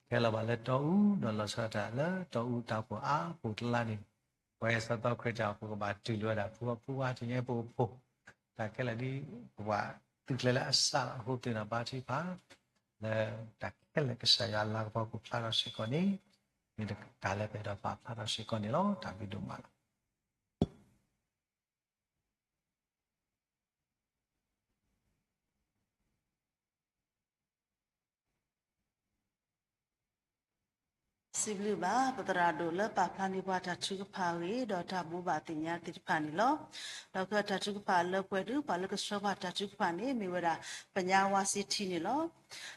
ခဲလၢာ်ဘၣ်လၢတီအူ ဒီးလီၤဆီဒၣ်တၢ်လၢတီအူတၢ်အိၣ်ဖှိၣ်အါဖှိၣ်တလါန့ၣ် ပဝဲစီၤသီခရံာ်တၢ်အိၣ်ဖှိၣ်ကဘၣ်တူၢ်လိာ်ဝဲဒၣ် ဖုဝီဖုဝါတနံၣ်ညါပအိၣ်ဖှိၣ် တၢ်ခဲလၢာ်ဒ်ပဘၣ်သုးကျဲၤလၢအစးလီၤ. အဃိပသ့ၣ်နီၣ်ဘါထုကဖၣ် လၢတၢ်ခဲလၢာ်ကစၢ်ယွၤအလၤကပီၤကဖျါထီၣ်စ့ၢ်ကီးန့ၣ် မ့ၢ်တၢ်လၢပအဲၣ်ဒိးပာ်ဖျါထီၣ်စ့ၢ်ကီးန့ၣ်လီၤ. တၢ်ဘျုးဒိၣ်မးလီၤ. စံးဘျုးဘၣ် ပသရၣ်ဒိၣ်လၢပာ်ဖျါန့ၢ်ပှၤတၢ်ထုကဖၣ်အဂ့ၢ် ဒီးတၢ်ဘိးဘၣ်သ့ၣ်ညါသ့ၣ်တဖၣ်န့ၣ်လီၤ. ဒီးကတၢ်ထုကဖၣ်လၢပှဲၤဒုး ပှၤလၢကဆှၢပှၤတၢ်ထုကဖၣ်န့ၣ် မ့ၢ်ဝဲဒၣ် ပညါဝါစ့ထံန့ၣ်လီၤ.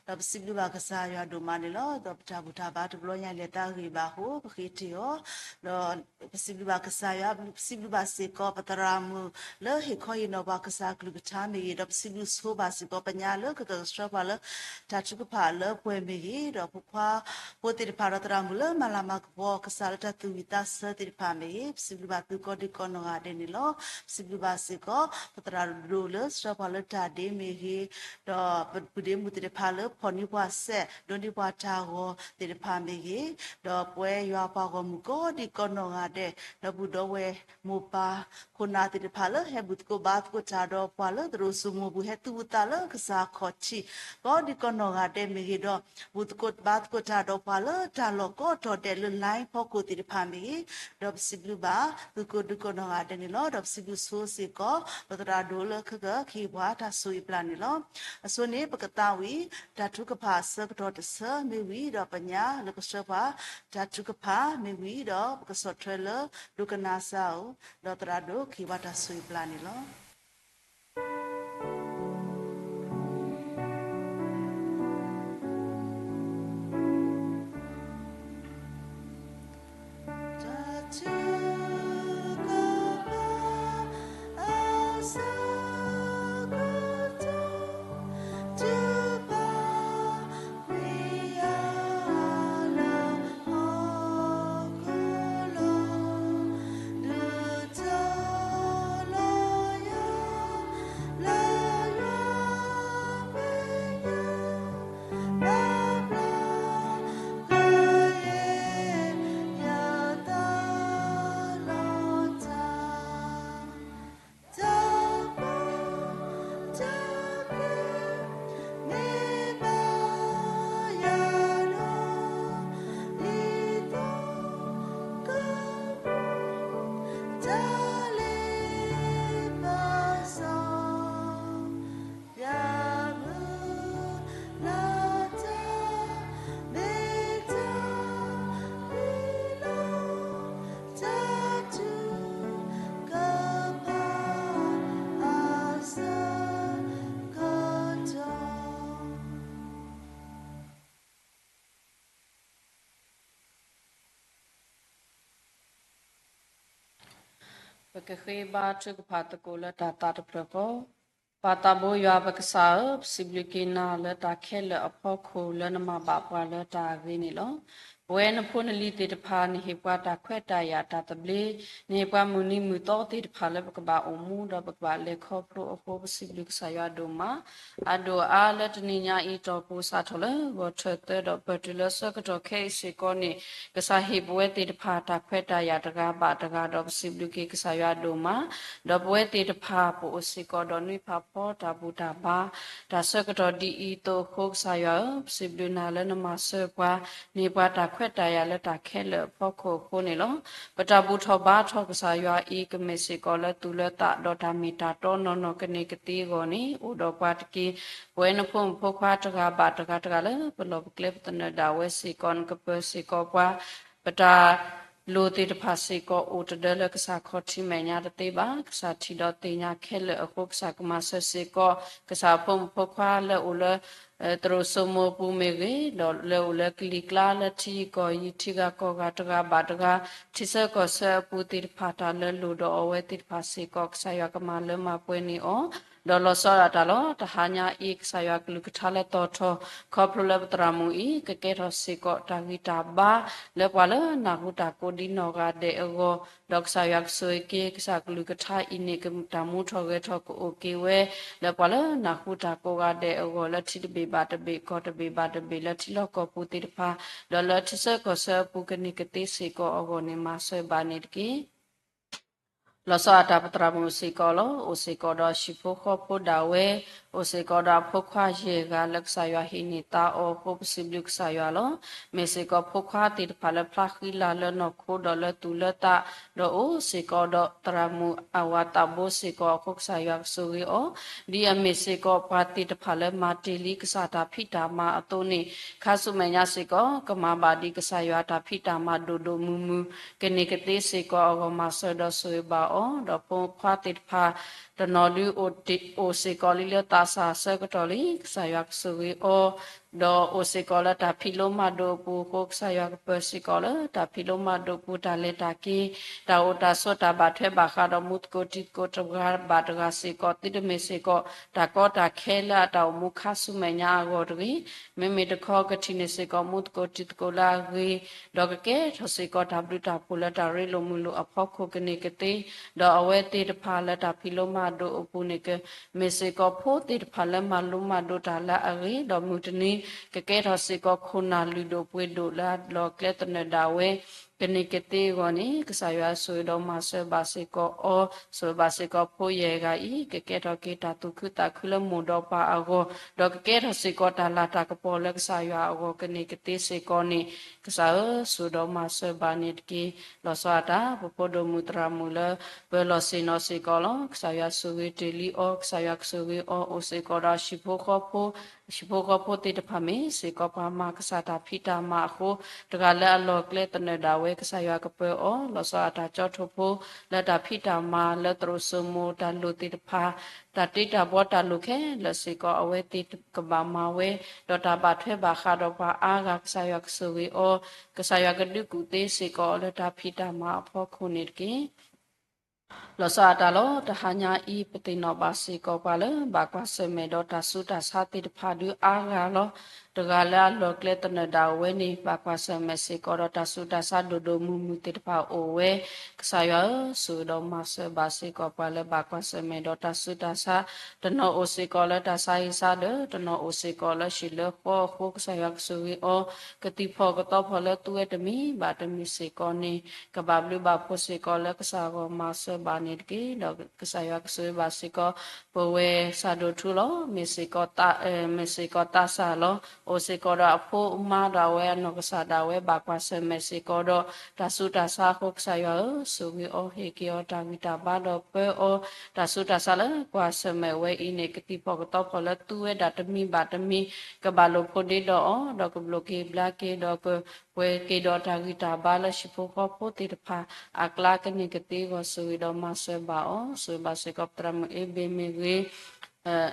ဒီးပစံးဘျုးဘၣ်ကစၢ်ယွၤဒိၣ်မးန့ၣ်လီၤ. ဒီးပတၢ်ဘူၣ်တၢ်ဘါတဘျီညါလဲၤသးဂ့ၤဘၣ်အဃိ ပဃ့တ့ၢ်အီၤ ဒီးပစံးဘျုးဘၣ်ကစၢ်ယွၤ ပစံးဘျုးဘၣ်စ့ၢ်ကီး ပသရၣ်မုၣ်လၢဟ့ၣ်ခီဟ့ၣ်နီၤပှၤကစၢ်အကလုၢ်ကထါမ့ၢ်ဂ့ၤ ဒီးပစံးဘျုးဆိဘၣ်စ့ၢ်ကီး ပညါလၢကကဆှၢပှၤလၢ တၢ်ထုကဖၣ်လၢပှဲၤမ့ၢ်ဂ့ၤ ဒီးဖိခွါဖိသ့ၣ်တဖၣ်ဒီးသရၣ်မုၣ်လၢမၤလၤမၤကပီၤကစၢ်လၢတၢ်သူၣ်ဝံၣ်သးဆၢသ့ၣ်တဖၣ်မ့ၢ်ဂ့ၤ ပစံးဘျုးဘၣ်သုကိးဒံးကိးနီၢ်ဂၤဒဲးန့ၣ်လီၤ. ပစံးဘျုးဘၣ်စ့ၢ်ကီး ပသရၣ်ဒိၣ်လၢဆှၢပှၤလၢတၢ်ဒ့မ့ၢ်ဂ့ၤ ဒီးပဒ့မုၣ်သ့ၣ်တဖၣ်လၢဖီၣ်န့ၢ်ပှၤစဲး ဒိးန့ၢ်ပှၤတၢ်ဂီၤသ့ၣ်တဖၣ်မ့ၢ်ဂ့ၤ, ဒီးပဝဲယွၤပှၤဂီၢ်မုၢ်ကိးဒံးကိးနီၢ်ဂၤဒဲး, ဒီပုၢ်ဒီဝဲၢ်မိၢ်ပၢ်ခိၣ်နၢ်သ့ၣ်တဖၣ်လၢဟဲဘူၣ်သကိးဘါသကိးတၢ်ဒီးပှၤလၢသရိာ်စိမိၤပူၤ ဟဲသူၣ်အုးသးလၢကစၢ်ခီၣ်ထံး ကိးဒံးကိးနီၢ်ဂၤဒဲးမ့ၢ်ဂ့ၤ, ဒီးဘူၣ်သကိးဘါသကိးတၢ်ဒီးပှၤလၢတၢ်လီၢ်ကိးတီၤဒဲးလၢ line ဖီခိၣ်သ့ၣ်တဖၣ်မ့ၢ်ဂ့ၤ, ဒီးပစံးဘျုးဘၣ်သုကိးဒံးကိးနီၢ်ဂၤဒဲးန့ၣ်လီၤ. ဒီးပစံးဘျုးဆိစ့ၢ်ကီး ပသရၣ်ဒိၣ်လၢခဲကနံၣ်အံၤပှၤတၢ်ဆိၣ်ဂ့ၤပျၢ်န့ၣ်လီၤ. အဆိန့ၣ် ပကသးဝံၣ် တၢ်ထုကဖၣ်အဆၢကတီၢ်တဆၢမ့ၢ်ဝံၤဒီး ပညါလၢကဆှၢပှၤ တၢ်ထုကဖၣ်မ့ၢ်ဝံၤဒီး ပကဆီၣ်ထွဲလၢ ဒိကနၣ်စၢ်ဧိၤ, ဒီးသရၣ်ဒိၣ်ကဟ့ၣ်ပှၤတၢ်ဆိၣ်ဂ့ၤပျၢ်န့ၣ်လီၤ. ပကဃ့ဘါထုကဖၣ်သကိးလၢတၢ်သးတဖျၢၣ်ဃီ. ပၢ်သးဘိယွၤပကစၢ်ဧၢ, ပစံးဘျုးက့ၤနၤလၢတၢ်ခဲလၢာ်အဖီခိၣ်လၢနမၤဘၣ်ပှၤလၢတၢ်ဂ့ၤန့ၣ်လီၤ. ပဝဲနဖိနလံၤသ့ၣ်တဖၣ် နဟ့ၣ်ပှၤတၢ်ခွဲးတၢ်ယာ်တၢ်သဘျ့, နဟ့ၣ်ပှၤမုၢ်နံၤမုၢ်သီသ့ၣ်တဖၣ်လၢပကဘၣ်အိၣ်မူဒီးပကဘၣ်လဲၤခီဖျိအဃိ ပစံးဘျုးကစၢ်ယွၤဒိၣ်မး. အဒိၣ်အါလၢတနံၤညါအံၤ တီၢ်ပူၤစးထီၣ်လၢဂီၤထၢၣ်သၢဒီးပၢၢ်တုၤလၢဆၢကတီၢ်ခဲအံၤစ့ၢ်ကီးန့ၣ် ကစၢ်ဟ့ၣ်ပဝဲသ့ၣ်တဖၣ်တၢ်ခွဲးတၢ်ယာ်တဂၤဘၣ်တဂၤဒီးပစံးဘျုးက့ၤကစၢ်ယွၤဒိၣ်မး, ဒီးပဝဲသ့ၣ်တဖၣ်ပအိၣ်စ့ၢ်ကီးဒီးနွံဖးဖီတၢ်ဘူၣ်တၢ်ဘါ, တၢ်ဆၢကတီၢ်ဒ်အံၤအသိးအဃိ ကစၢ်ယွၤဧၢ, ပစံးဘျုးနၤလၢနမၤစၢၤပှၤ, နဟ့ၣ်ပှၤတၢ်ခွဲးတၢ်ယာ်လၢတၢ်ခဲလၢာ်အဖီခိၣ်အဃိန့ၣ်လီၤ. ပတၢ်ဘူၣ်ထီၣ်ဘါထီၣ်ကစၢ်ယွၤအံၤ ကမ့ၢ်စ့ၢ်ကီးလၢသူၣ်လၢသးဒီးတၢ်မ့ၢ်တၢ်တီနီၢ်နီၢ်ကန့ၢ်ကသ့အဂီၢ်န့ၣ် အိၣ်ဒီးပှၤတက့ၢ်. ပဝဲနဖိမုၣ်ဖိခွါတဂၤဘၣ်တဂၤတဂၤလၢ ပလီၢ်ပကျဲပသနၢၣ်ဒၣ်ဝဲစ့ၢ်ကီး နကပၢၤစ့ၢ်ကီးပှၤ ပတၢ်လိၣ်သ့ၣ်တဖၣ်စ့ၢ်ကီး အိၣ်တဒၢလၢကစၢ်ခီၣ်ထံးမဲာ်ညါတသ့ဘၣ်. ကစၢ်ထံၣ်ဒီးသ့ၣ်ညါခဲလၢာ်အဃိ ကစၢ်ကမၤစၢၤစ့ၢ်ကီး ကစၢ်ဖိမုၣ်ဖိခွါလၢအိၣ်လၢ သရိာ်စိမိၤပူၤမ့ၢ်ဂ့ၤ, ဒီးလၢအိၣ်လၢကလံၤကျါလၢထံဂၤကီၢ်ဂၤတဂၤဘၣ်တဂၤ, ထံဆၢကီၢ်ဆၢအပူၤသ့ၣ်တဖၣ် တၢ်လၢလိၣ်ဒီးအဝဲသ့ၣ်တဖၣ်စ့ၢ်ကီး ကစၢ်ယွၤကမၤလၢမၤပှဲၤန့ၢ်အီၤ, ဒီးလီၤဆီဒၣ်တၢ်လီၤ. တဟါညါအံၤ ကစၢ်ယွၤကလုၢ်ကထါလၢသီၣ်ထီၣ် ခီဖျိလၢပသရၣ်မုၣ်အံၤ ကကဲထီၣ်စ့ၢ်ကီးတၢ်ဂံၢ်တၢ်ဘါ လၢပှၤလၢနၢ်ဟူတၢ်ကိးဒ်နီၢ်ဂၤဒဲးအဂီၢ်, ဒီးကစၢ်ယွၤကဆိၣ်ဂ့ၤက့ၤ ကစၢ်ကလုၢ်ကထါအံၤန့ၣ် တၢ်မူထီၣ်ဂဲၤထီၣ်ကအိၣ်က့ၤဝဲ လၢပှၤလၢနၢ်ဟူတၢ်ကိးဂၤဒဲးအဂီၢ် လၢထံတဘ့ၣ်ဘၣ်တဘ့ၣ် ကီၢ်တဘ့ၣ်ဘၣ်တဘ့ၣ် လၢထံလီၢ်ကီၢ်ပူၤသ့ၣ်တဖၣ်, ဒီးလၢထံဆၢကီၢ်ဆၢအပူၤကန့ၢ်ကသ့စ့ၢ်ကီးအဂီၢ်န့ၣ် မၤစၢၤဘၣ်န့ၣ်တက့ၢ်. လီၤဆီဒၣ်တၢ် ပသရၣ်မုၣ်စ့ၢ်ကီးလီၤ. အိၣ်စ့ၢ်ကီးဒီးဟံၣ်ဖိဃီဖိဒၣ်ဝဲ, အိၣ်စ့ၢ်ကီးဒီးအဖိခွါယဲၢ်ဂၤလၢကစၢ်ယွၤဟ့ၣ်န့ၢ်သါအီၤအဃိ ပစံးဘျုးကစၢ်ယွၤလီၤ. မ့ၢ်စ့ၢ်ကီးဖိခွါသ့ၣ်တဖၣ်လၢဖျါဃံလၤလၢနီၢ်ခိဒီးလၢသူၣ်လၢသး, ဒီးအိၣ်စ့ၢ်ကီးဒီးသရၣ်မုၣ်အဝၤသးဘိစ့ၢ်ကီးအဃိ ကစၢ်ယွၤကဆိၣ်ဂ့ၤအီၤ, ဒ်အမ့ၢ်စ့ၢ်ကီးပှၤသ့ၣ်တဖၣ်လၢမၤတ့ၢ်လံကစၢ်တၢ်ဖံးတၢ်မၤအသိးန့ၣ်, ခါဆူမဲာ်ညါစ့ၢ်ကီး ကမၤဘၣ်ဒ်ကစၢ်ယွၤတၢ်ဖံးတၢ်မၤဒိၣ်ဒိၣ်မုၢ်မုၢ် ကန့ၢ်ကသ့စ့ၢ်ကီးအဂီၢ် မၤစၢၤဒီးဆိၣ်ဂ့ၤဘၣ်အီၤ, ဒီးဖိခွါသ့ၣ်တဖၣ် တနီၤဒု အိၣ်စ့ၢ်ကီးလံလၢသးစၢ်အဆၢကတီၢ်လံ, ကစၢ်ယွၤကဆိၣ်ဂ့ၤအီၤ, ဒီးအိၣ်စ့ၢ်ကီးလၢတၢ်ဖံးလိမၤဒိးအပူၤအဃိ ကစၢ်ယွၤကပၢၤစ့ၢ်ကီးလၢတၢ်ဖံးလိမၤဒိးအပူၤ တၢ်လဲၤတၢ်က့ၤ, တၢ်အိၣ်တၢ်ဆိးတၢ်ဘၣ်ထွဲဘၣ်ဃးဒီးမူသကိးတံၤသကိးတဂၤဘၣ်တဂၤစ့ၢ်ကီး သုတမ့ၢ်စ့ၢ်ကီး တၢ်ကီတၢ်ခဲလၢအတၢ်အိၣ်မူခါဆူမဲာ်ညါအဂီၢ်တဂ့ၤ, မ့မ့ၢ်တခီကထံၣ်န့ၢ်စ့ၢ်ကီး မူသကိးတံၤသကိးလၢအဂ့ၤ, ဒီးကကဲထီၣ်စ့ၢ်ကီးတၢ်ဘျုးတၢ်ဖှိၣ်လၢတၢ်ရ့လိာ်မုာ်လိာ်အဖီခိၣ်ကန့ၢ်ကသ့, ဒီးအဝဲသ့ၣ်တဖၣ်လၢတၢ်ဖံးလိမၤဒိးအပူၤန့ၣ် ကမ့ၢ်စ့ၢ်ကီးဖိသ့ၣ်တဖၣ်လၢမၤလိမၤဒိးတၢ်လၢအဂ့ၤ, ဒီးမုၢ်တနံၤ ကကဲထီၣ်စ့ၢ်ကီးခိၣ်နၢ်လုၢ်ဒိၣ်ပှ့ၤဒိၣ်လၢအလီၢ်အကျဲသနၢၣ်ဒၣ်ဝဲ ကန့ၢ်ကသ့အဂီၢ်န့ၣ်, ကစၢ်ယွၤဆိၣ်ဂ့ၤဒီးမၤစၢၤဘၣ်စ့ၢ်ကီးအီၤ, ဆိၣ်ဂ့ၤဘၣ်စ့ၢ်ကီးဖိယဲၢ်ဂၤအံၤ ကကဲထီၣ်က့ၤတၢ်သူၣ်ခုသးခုလၢမိၢ်ဒီးပၢ်အဂီၢ်, ဒီးကကဲထီၣ်စ့ၢ်ကီးတၢ်လၤတၢ်ကပီၤလၢကစၢ်ယွၤအဂီၢ်ကန့ၢ်ကသ့စ့ၢ်ကီးန့ၣ်, ကစၢ်ဧၢ, ဆိၣ်ဒီးမၤစၢၤဘၣ်န့ၣ်တက့ၢ်. လီၤဆီဒၣ်တၢ် ပဖိဒိၣ်မုၣ်သရၣ်မုၣ်လၢ ပၢၤလီၢ်ဆ့ၣ်နီၤစ့ၢ်ကီးလီၤ. ကစၢ်ယွၤဆိၣ်ဂ့ၤတ့ၢ်လံအီၤ, ကစၢ်ယွၤကဆိၣ်ဂ့ၤအီၤ, အိၣ်စ့ၢ်ကီးဒီးဟံၣ်ဖိဃီဖိ, ဟံၣ်ဖိဃီဖိသ့ၣ်တဖၣ်မ့ၢ်စ့ၢ်ကီးပှၤမၤကစၢ်တၢ်ဖံးတၢ်မၤအဃိ, တဂၤလၢအလီၢ်ကျဲသနၢၣ်ဒၣ်ဝဲ ကစၢ်ယွၤကပၢၤအီၤ, လီၤဆီဒၣ်တၢ်ကၠီထိၣ်ဖိလၢတၢ်ဖံးတၢ်မၤလၢသရိာ်စိမိၤတၢ်လိၣ်သ့ၣ်တဖၣ်, တၢ်တ့တၢ်ဘှီတၢ်လိၣ်ခဲလၢာ်စ့ၢ်ကီး အဝဲသ့ၣ်ကဘၣ်မၤဝဲ, ဒီးတၢ်ဘၣ်ထွဲဘၣ်ဃးဒီးပှၤအါဂၤ ကစၢ်ယွၤကဆိၣ်ဂ့ၤအီၤ, ကစၢ်ယွၤကဒုးကူၣ်သ့စ့ၢ်ကီးအီၤလၢတၢ်ဖံးတၢ်မၤအဖီခိၣ်န့ၣ်တက့ၢ်. လီၤဆီဒၣ်တၢ်လီၤ. တဟါညါအံၤ ပသ့ၣ်နီၣ်ဘၣ်စ့ၢ်ကီးပှၤလၢ ဘၣ်ကွၢ်ဆၢၣ်မဲာ်ဒီးတၢ်ဆူးတၢ်ဆါသ့ၣ်တဖၣ်ဒုးအါဂၤလီၤ. တဂၤလၢအလီၢ်ကျဲသနၢၣ်ဒၣ်ဝဲန့ၣ် ဘၣ်ကွၢ်ဆၢၣ်မဲာ်စ့ၢ်ကီးဒီးတၢ်ဆူးတၢ်ဆါဒိၣ်ဒိၣ်မုၢ်မုၢ်သ့ၣ်တဖၣ်အိၣ်ဝဲ, ကစၢ်ယွၤဧၢ, ဆိၣ်ဂ့ၤဒီးမၤစၢၤဘၣ်စ့ၢ်ကီးပှၤလၢဘၣ်ကွၢ်ဆၢၣ်မဲာ်ဒီးတၢ်ဆူးတၢ်ဆါ, တနီၤအိၣ်စ့ၢ်ကီးလၢတၢ်ဆါဟံၣ်ဆါဒၢး, တနီၤအိၣ်စ့ၢ်ကီးလၢဟံၣ်လၢဃီအဃိ ကစၢ်ယွၤကဆိၣ်ဂ့ၤအီၤ, ကသံၣ်ဖီၣ်ကသီဖီၣ်လၢသူဝဲတမံၤဘၣ်တမံၤစ့ၢ်ကီးန့ၣ် ကဘၣ်ဘျုးဘၣ်ဖှိၣ်စ့ၢ်ကီးလၢကစၢ်အဂီၢ်မၤစၢၤဘၣ်န့ၣ်တက့ၢ်. ဒီးကစၢ်ယွၤကဆိၣ်ဂ့ၤဘၣ်စ့ၢ်ကီး ပဝဲစၢ်ဒိၣ်ထူလီၤ. မ့ၢ်စ့ၢ်ကီးသး, မ့ၢ်စ့ၢ်ကီးသးစၢ်လီၤ. အိၣ်စ့ၢ်ကီးဒီးအဖိအမါဒီးအဝဲအနီၢ်ကစၢ်ဒၣ်ဝဲ ဘၣ်ကွၢ်ဆၢၣ်မဲာ်စ့ၢ်ကီးဒီး တၢ်ဆူးတၢ်ဆါအဃိ ကစၢ်ယွၤဧၢ, ဆိၣ်ဂ့ၤအီၤ ဟ့ၣ်က့ၤအီၤတၢ်ဂံၢ်တၢ်ဘါဒီးပၢအီၤ, တၢ်ဆူးတၢ်ဆါလၢကွၢ်ဆၢၣ်မဲာ်ဝဲအံၤန့ၣ် ကသံၣ်ဖီၣ်ကသီဖီၣ်လၢသူဝဲဒၣ်တမံၤဘၣ်တမံၤ ကဘၣ်လိာ်ဖိးဒ့ဒီးအီၤ, ဒီးကဘျိးက့ၤဘျါက့ၤဒီးကပှဲၤက့ၤဒီးတၢ်ဂံၢ်တၢ်ဘါလၢဟံၣ်ဖိဃီဖိသ့ၣ်တဖၣ်အကျါ ကန့ၢ်ကသ့အဂီၢ် ဆိၣ်ဂ့ၤဒီးမၤစၢၤဘၣ်အီၤ, ဆိၣ်ဂ့ၤဘၣ်စ့ၢ်ကီးပသရၣ်မုၣ်အ့ဘ့ၣ်မ့ၢ်ဂ့ၤ,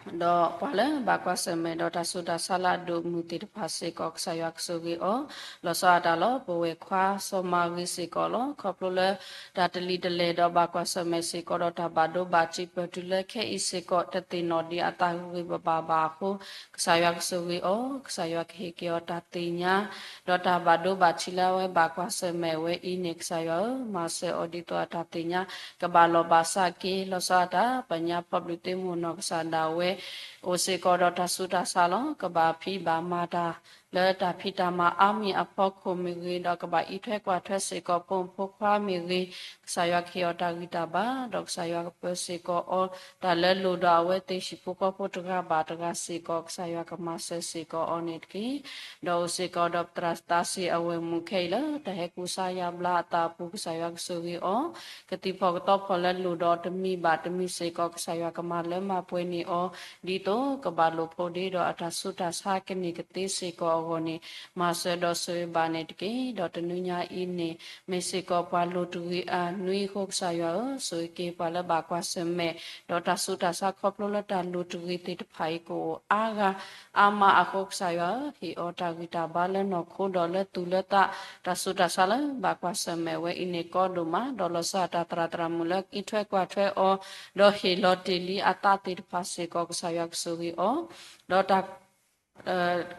ဒီးပှၤလၢဘၣ်ကွၢ်ဆၢၣ်မဲာ်ဒီးတၢ်ဆူးတၢ်ဆါလၢအဒိၣ်မုၢ်သ့ၣ်တဖၣ်စ့ၢ်ကီး ကစၢ်ယွၤကဆိၣ်ဂ့ၤအီၤ, လီၤဆီဒၣ်တၢ်လီၤ ပဝဲၢ်ခွါစီၤမၤရံစ့ၢ်ကီးလီၤ. ခီဖျိလၢတၢ်တလံၤတလဲၤဒီးဘၣ်ကွၢ်ဆၢၣ်မဲာ်စ့ၢ်ကီးဒီးတၢ်ဘၣ်ဒိဘၣ်ထံး ပၢၢ်တုၤလၢခဲအံၤစ့ၢ်ကီး တသ့ၣ်နီၣ်ဒံးအသးဂ့ၤဂ့ၤဘၣ်ဘၣ်ဘၣ်အဃိ, ကစၢ်ယွၤကဆိၣ်ဂ့ၤအီၤ, ကစၢ်ယွၤကဟ့ၣ်က့ၤအီၤတၢ်သ့ၣ်ညါ, ဒီးတၢ်ဘၣ်ဒိဘၣ်ထံးလၢအဝဲဘၣ်ကွၢ်ဆၢၣ်မဲာ်ဝဲအံၤန့ၣ် ကစၢ်ယွၤဧၢ, မၤစၢၤအီၤဒ်သိးအတၢ်သ့ၣ်ညါ ကဘၣ်လီၤဘၣ်စးက့ၤ လီၤဆီဒၣ်တၢ် ပညါဖီဘျုးသ့မိၢ်နီၢ်ကစၢ်ဒၣ်ဝဲ အိၣ်စ့ၢ်ကီးဒီးတၢ်ဆူးတၢ်ဆါလီၤ. ကဘၣ်ဖံးဘၣ်မၤတၢ်လၢတၢ်ဖံးတၢ်မၤအါမံၤအဖီခိၣ်မ့ၢ်ဂ့ၤ, ဒီးကဘၣ်အံးထွဲကွၢ်ထွဲစ့ၢ်ကီးဖိမုၣ်ဖိခွါမ့ၢ်ဂ့ၤ, ကစၢ်ယွၤကဟ့ၣ်အီၤတၢ်ဂံၢ်တၢ်ဘါ, ဒီးကစၢ်ယွၤကပၢၤစ့ၢ်ကီးအီၤ တၢ်လၢလိၣ်ဒီးအဝဲသ့ၣ်ဟံၣ်ဖိဃီဖိတဂၤဘၣ်တဂၤစ့ၢ်ကီး ကစၢ်ယွၤကမၤစၢၤစ့ၢ်ကီးအီၤန့ၣ်တက့ၢ်. ဒီးအိၣ်စ့ၢ်ကီးဒီးပသရၣ်သးစ့ၣ်အဝဲၢ်မုၣ်ခဲအံၤလၢ တၢ်ဟဲကူစါယါဘျါအသးအပူၤ ကစၢ်ယွၤကဆိၣ်ဂ့ၤအီၤ, ကသံၣ်ဖီၣ်ကသီဖီၣ်လၢလိၣ်ဒီးတမံၤဘၣ်တမံၤစ့ၢ်ကီး ကစၢ်ယွၤကမၤလၢမၤပှဲၤန့ၢ်အီၤ ဒ်သိးကဘၣ်လိၣ်ဖိးဒ့ဒီးအတၢ်ဆူးတၢ်ဆါကန့ၢ်ကသ့စ့ၢ်ကီးအဂီၢ်န့ၣ် မၤစၢၤဒီးဆိၣ်ဂ့ၤဘၣ်န့ၣ်တက့ၢ်. ဒီးတနွံညါအံၤန့ၣ် မ့ၢ်စ့ၢ်ကီးပှၤလိၤတဂ့ၤအနွံအဃိ ကစၢ်ယွၤဧၢ, ဆိၣ်ဂ့ၤက့ၤပှၤလၢဘၣ်ကွၢ်ဆၢၣ်မဲာ် ဒီးတၢ်ဆူးတၢ်ဆါခီဖျိလၢတၢ်လိၤတဂ့ၤသ့ၣ်တဖၣ်အံၤ ကအိၣ်အါဂၤအါမးအဃိ ကစၢ်ယွၤဧၢ, ဟ့ၣ်အီၤတၢ်ဂံၢ်တၢ်ဘါလၢနီၢ်ခိဒီးလၢသူၣ်လၢသး တၢ်ဆူးတၢ်ဆါလၢဘၣ်ကွၢ်ဆၢၣ်မဲာ်ဝဲအံၤန့ၣ်ကီဒိၣ်မး, ဒီးလီၤဆီဒၣ်တၢ်သရၣ်သရၣ်မုၣ်လၢအံးထွဲကွၢ်ထွဲအီၤ ဒီးဟ့ၣ်လီၤတ့ၢ်လံအသးသ့ၣ်တဖၣ်စ့ၢ်ကီး ကစၢ်ယွၤကဆိၣ်ဂ့ၤအီၤ, ဒီးတၢ်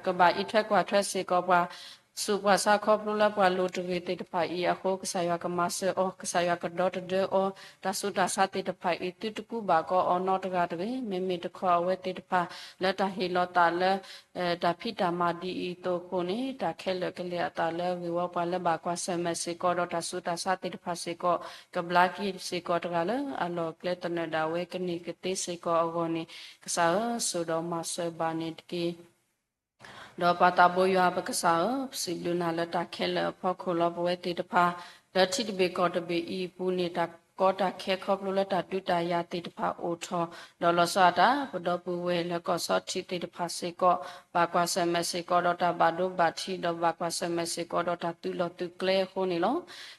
ကဘၣ်အံးထွဲကွၢ်ထွဲစ့ၢ်ကီးပှၤဆူးပှၤဆါခီဖျိလၢပှၤလိၤတဂ့ၤသ့ၣ်တဖၣ်အံၤအဃိ ကစၢ်ယွၤကမၤစၢၤအီၤ, ကစၢ်ယွၤကဒီသဒၢအီၤ, တၢ်ဆူးတၢ်ဆါသ့ၣ်တဖၣ်အံၤ သုတကူးဘၣ်ကီးအီၤနီတဂၤတဂ့ၤ. မ့မ့ၢ်တခီအဝဲသ့ၣ်တဖၣ် လၢတၢ်ဟ့ၣ်လီၤသးလၢ တၢ်ဖံးတၢ်မၤဒ်အံၤအသိးအဃိန့ၣ် တၢ်ခဲလၢာ်ကလဲၤအသးလၢအဂ့ၢ်ဝီ ပှၤလၢဘၣ်ကွၢ်ဆၢၣ်မဲာ်စ့ၢ်ကီးဒီးတၢ်ဆူးတၢ်ဆါသ့ၣ်တဖၣ်စ့ၢ်ကီး ကဘျါက့ၤစ့ၢ်ကီးတဂၤလၢအလီၢ်အကျဲသနၢၣ်ဒၣ်ဝဲကန့ၢ်ကသ့စ့ၢ်ကီးအဂီၢ်န့ၣ် ကစၢ်ဧၢ, ဆိၣ်ဒီးမၤစၢၤဘၣ်န့ၣ်တက့ၢ်. ဒီးပၢ်သးဘိယွၤပကစၢ်ဧၢ, ပစံးဘျုးနၤလၢတၢ်ခဲလၢာ်အဖီခိၣ်လီၤ. ပဝဲသ့ၣ်တဖၣ် လၢထံတဘ့ၣ်ကီၢ်တဘ့ၣ်အံၤအပူၤန့ၣ် တၢ်ကီတၢ်ခဲခီဖျိလၢတၢ်ဒုးတၢ်ယၤသ့ၣ်တဖၣ်အိၣ်ထီၣ်, ဒီးလီၤဆီဒၣ်တၢ် ပဒီပုၢ်ဝဲၢ်လၢကီၢ်ဆီထံးသ့ၣ်တဖၣ်စ့ၢ်ကီး ဘၣ်ကွၢ်ဆၢၣ်မဲာ်စ့ၢ်ကီးဒီးတၢ်ဘၣ်ဒိဘၣ်ထံး ဒီးဘၣ်ကွၢ်ဆၢၣ်မဲာ်စ့ၢ်ကီးဒီးတၢ်သုးလီၢ်သုးကျဲအဃိန့ၣ်လီၤ.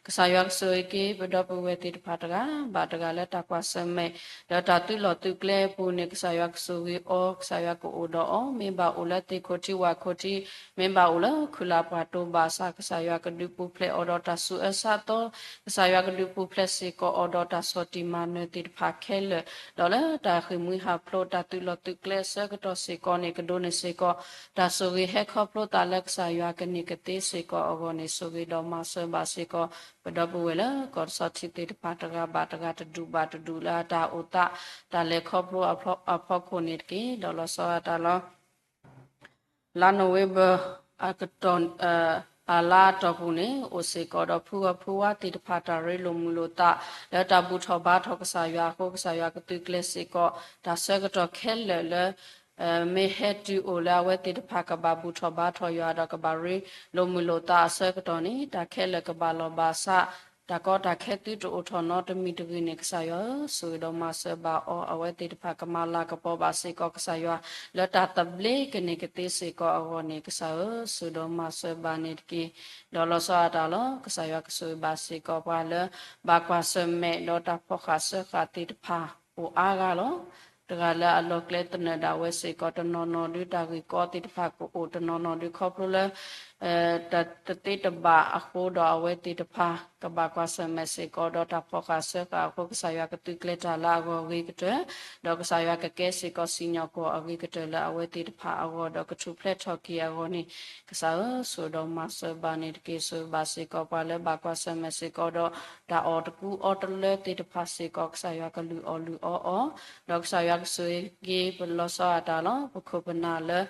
ကစၢ်ယွၤကဆိၣ်ဂ့ၤက့ၤ ပဒီပုၢ်ဝဲၢ်သ့ၣ်တဖၣ်တဂၤဘၣ်တဂၤလၢတၢ်ကွၢ်ဆၢၣ်မဲာ် ဒီးတၢ်သုးလီၢ်သုးကျဲအပူၤန့ၣ် ကစၢ်ယွၤကဆိၣ်ဂ့ၤအီၤ, ကစၢ်ယွၤကအိၣ်ဒီးအီၤ, မ့ၢ်ဘၣ်အိၣ်လၢသ့ၣ်ခိၣ်ထံဝၣ်ခိၣ်ထံ, မ့ၢ်ဘၣ်အိၣ်လၢခုလးပှၢ်တိၤဘၣ်ဆၣ် ကစၢ်ယွၤကဒုးပူၤဖျဲးအီၤဒီးတၢ်ဆူးအၢဆါသီ, ကစၢ်ယွၤကဒုးပူၤဖျဲးစ့ၢ်ကီးအီၤဒီးတၢ်ဆီၣ်တံၢ်မၤနၢၤသ့ၣ်တဖၣ်ခဲလၢာ်, ဒီးလၢတၢ်ဃ့ၢ်မှံဟးဖျိးတၢ်သုးလီၢ်သုးကျဲအဆၢကတီၢ်စ့ၢ်ကီးန့ၣ် ကဒိးန့ၢ်စ့ၢ်ကီး တၢ်ဆိၣ်ဂ့ၤဟဲခီဖျိသးလၢကစၢ်ယွၤကန့ၢ်ကသ့စ့ၢ်ကီးအဂီၢ်န့ၣ် ဆိၣ်ဂ့ၤဒီးမၤစၢၤဘၣ်စ့ၢ်ကီး ပဒီပုၢ်ဝဲၢ်လၢကီၢ်ဆီထံးသ့ၣ်တဖၣ်တဂၤဘၣ်တဂၤ တဒူၣ်ဘၣ်တဒူၣ်လၢအတၢ်အိၣ်သး တၢ်လဲၤခီဖျိအဖီခိၣ်န့ၣ်တက့ၢ်. ဒီးလီၤဆီဒၣ်တၢ်လီၤ လါနိၣ်ဝ့ဘၢၣ် အကတီၢ် အလါအတီၢ်ပူၤန့ၣ် အိၣ်စ့ၢ်ကီးဒီးဖုဝီဖုဝါသ့ၣ်တဖၣ် တၢ်ရ့လိာ်မုာ်လိာ်သး လၢတၢ်ဘူၣ်ထီၣ်ဘါထီၣ်ကစၢ်ယွၤအဃိ ကစၢ်ယွၤကသုးကျဲၤစ့ၢ်ကီး တၢ်ဆၢကတီၢ်ခဲလၢာ်လၢ မ့ၢ်ဟဲတုၤအိၣ်လၢအဝဲသ့ၣ်တဖၣ်ကဘၣ်ဘူၣ်ထီၣ်ဘါထီၣ်ယွၤ ဒီးကဘၣ်ရ့လိာ်မုာ်လိာ်သးအဆၢကတီၢ်န့ၣ် တၢ်ခဲလၢာ်ကဘၣ်လီၤဘၣ်ဆၣ် တၢ်ကီတၢ်ခဲသုတအိၣ်ထီၣ်နီတမံၤတဂ့ၤန့ၣ် ကစၢ်ယွၤဧၢ, ဆိၣ်ဂ့ၤဒီးမၤစၢၤဘၣ်အီၤ, အဝဲသ့ၣ်တဖၣ်ကမၤလၤကပီၤဘၣ်စ့ၢ်ကီးကစၢ်ယွၤ လၢတၢ်သဘျ့ကန့ၢ်ကသ့စ့ၢ်ကီးအဂီၢ်န့ၣ် ကစၢ်ဧၢ, ဆိၣ်ဒီးမၤစၢၤဘၣ်န့ၣ်တက့ၢ်. ဒီးလီၤဆီဒၣ်တၢ်လီၤ ကစၢ်ယွၤကဆိၣ်ဂ့ၤဘၣ်စ့ၢ်ကီးပှၤလၢ ဘၣ်ကွၢ်ဆၢၣ်မဲာ်ဒီးတၢ်ဖီၣ်ဃာ်စၢဃာ်သ့ၣ်တဖၣ်အိၣ်အါဂၤလီၤ. တဂၤလၢအလီၢ်ကျဲသနၢၣ်ဒၣ်ဝဲစ့ၢ်ကီး တနီၤနီၤဒုးတၢ်ဂ့ၢ်ကီသ့ၣ်တဖၣ်ကအိၣ် တနီၤနီၤဒုးခီဖျိလၢ တၢ်တသ့တဘၣ်အဃိဒီးအဝဲသ့ၣ်တဖၣ် ကဘၣ်ကွၢ်ဆၢၣ်မဲာ်စ့ၢ်ကီးဒီးတၢ်ဖီၣ်ဃာ်စၢဃာ်အဃိ ကစၢ်ယွၤကသုးကျဲၤတၢ်လၢအဂီၢ်အဂ့ၤကတၢၢ်, ဒီးကစၢ်ယွၤကကဲစ့ၢ်ကီးစံၣ်ညီၣ်ကွီၢ်အဂ့ၤကတၢၢ်လၢအဝဲသ့ၣ်တဖၣ်အဂီၢ် ဒီးကထူၣ်ဖျဲးထီၣ်က့ၤအဂီၢ်န့ၣ် ကစၢ်ဧၢ, ဆိၣ်ဒီးမၤစၢၤဘၣ်န့ၣ်တက့ၢ်. ဆိၣ်ဂ့ၤဘၣ်စ့ၢ်ကီးပှၤလၢဘၣ်ကွၢ်ဆၢၣ်မဲာ်စ့ၢ်ကီးဒီး တၢ်အီၣ်တကူအီတလၢသ့ၣ်တဖၣ်စ့ၢ်ကီး ကစၢ်ယွၤကလုၢ်အီၣ်လုၢ်အီအီၤ, ဒီးကစၢ်ယွၤကဆိၣ်ဂ့ၤက့ၤပလီၤဆီဒၣ်တၢ်လီၤ ပခိၣ်ပနၢ်လၢ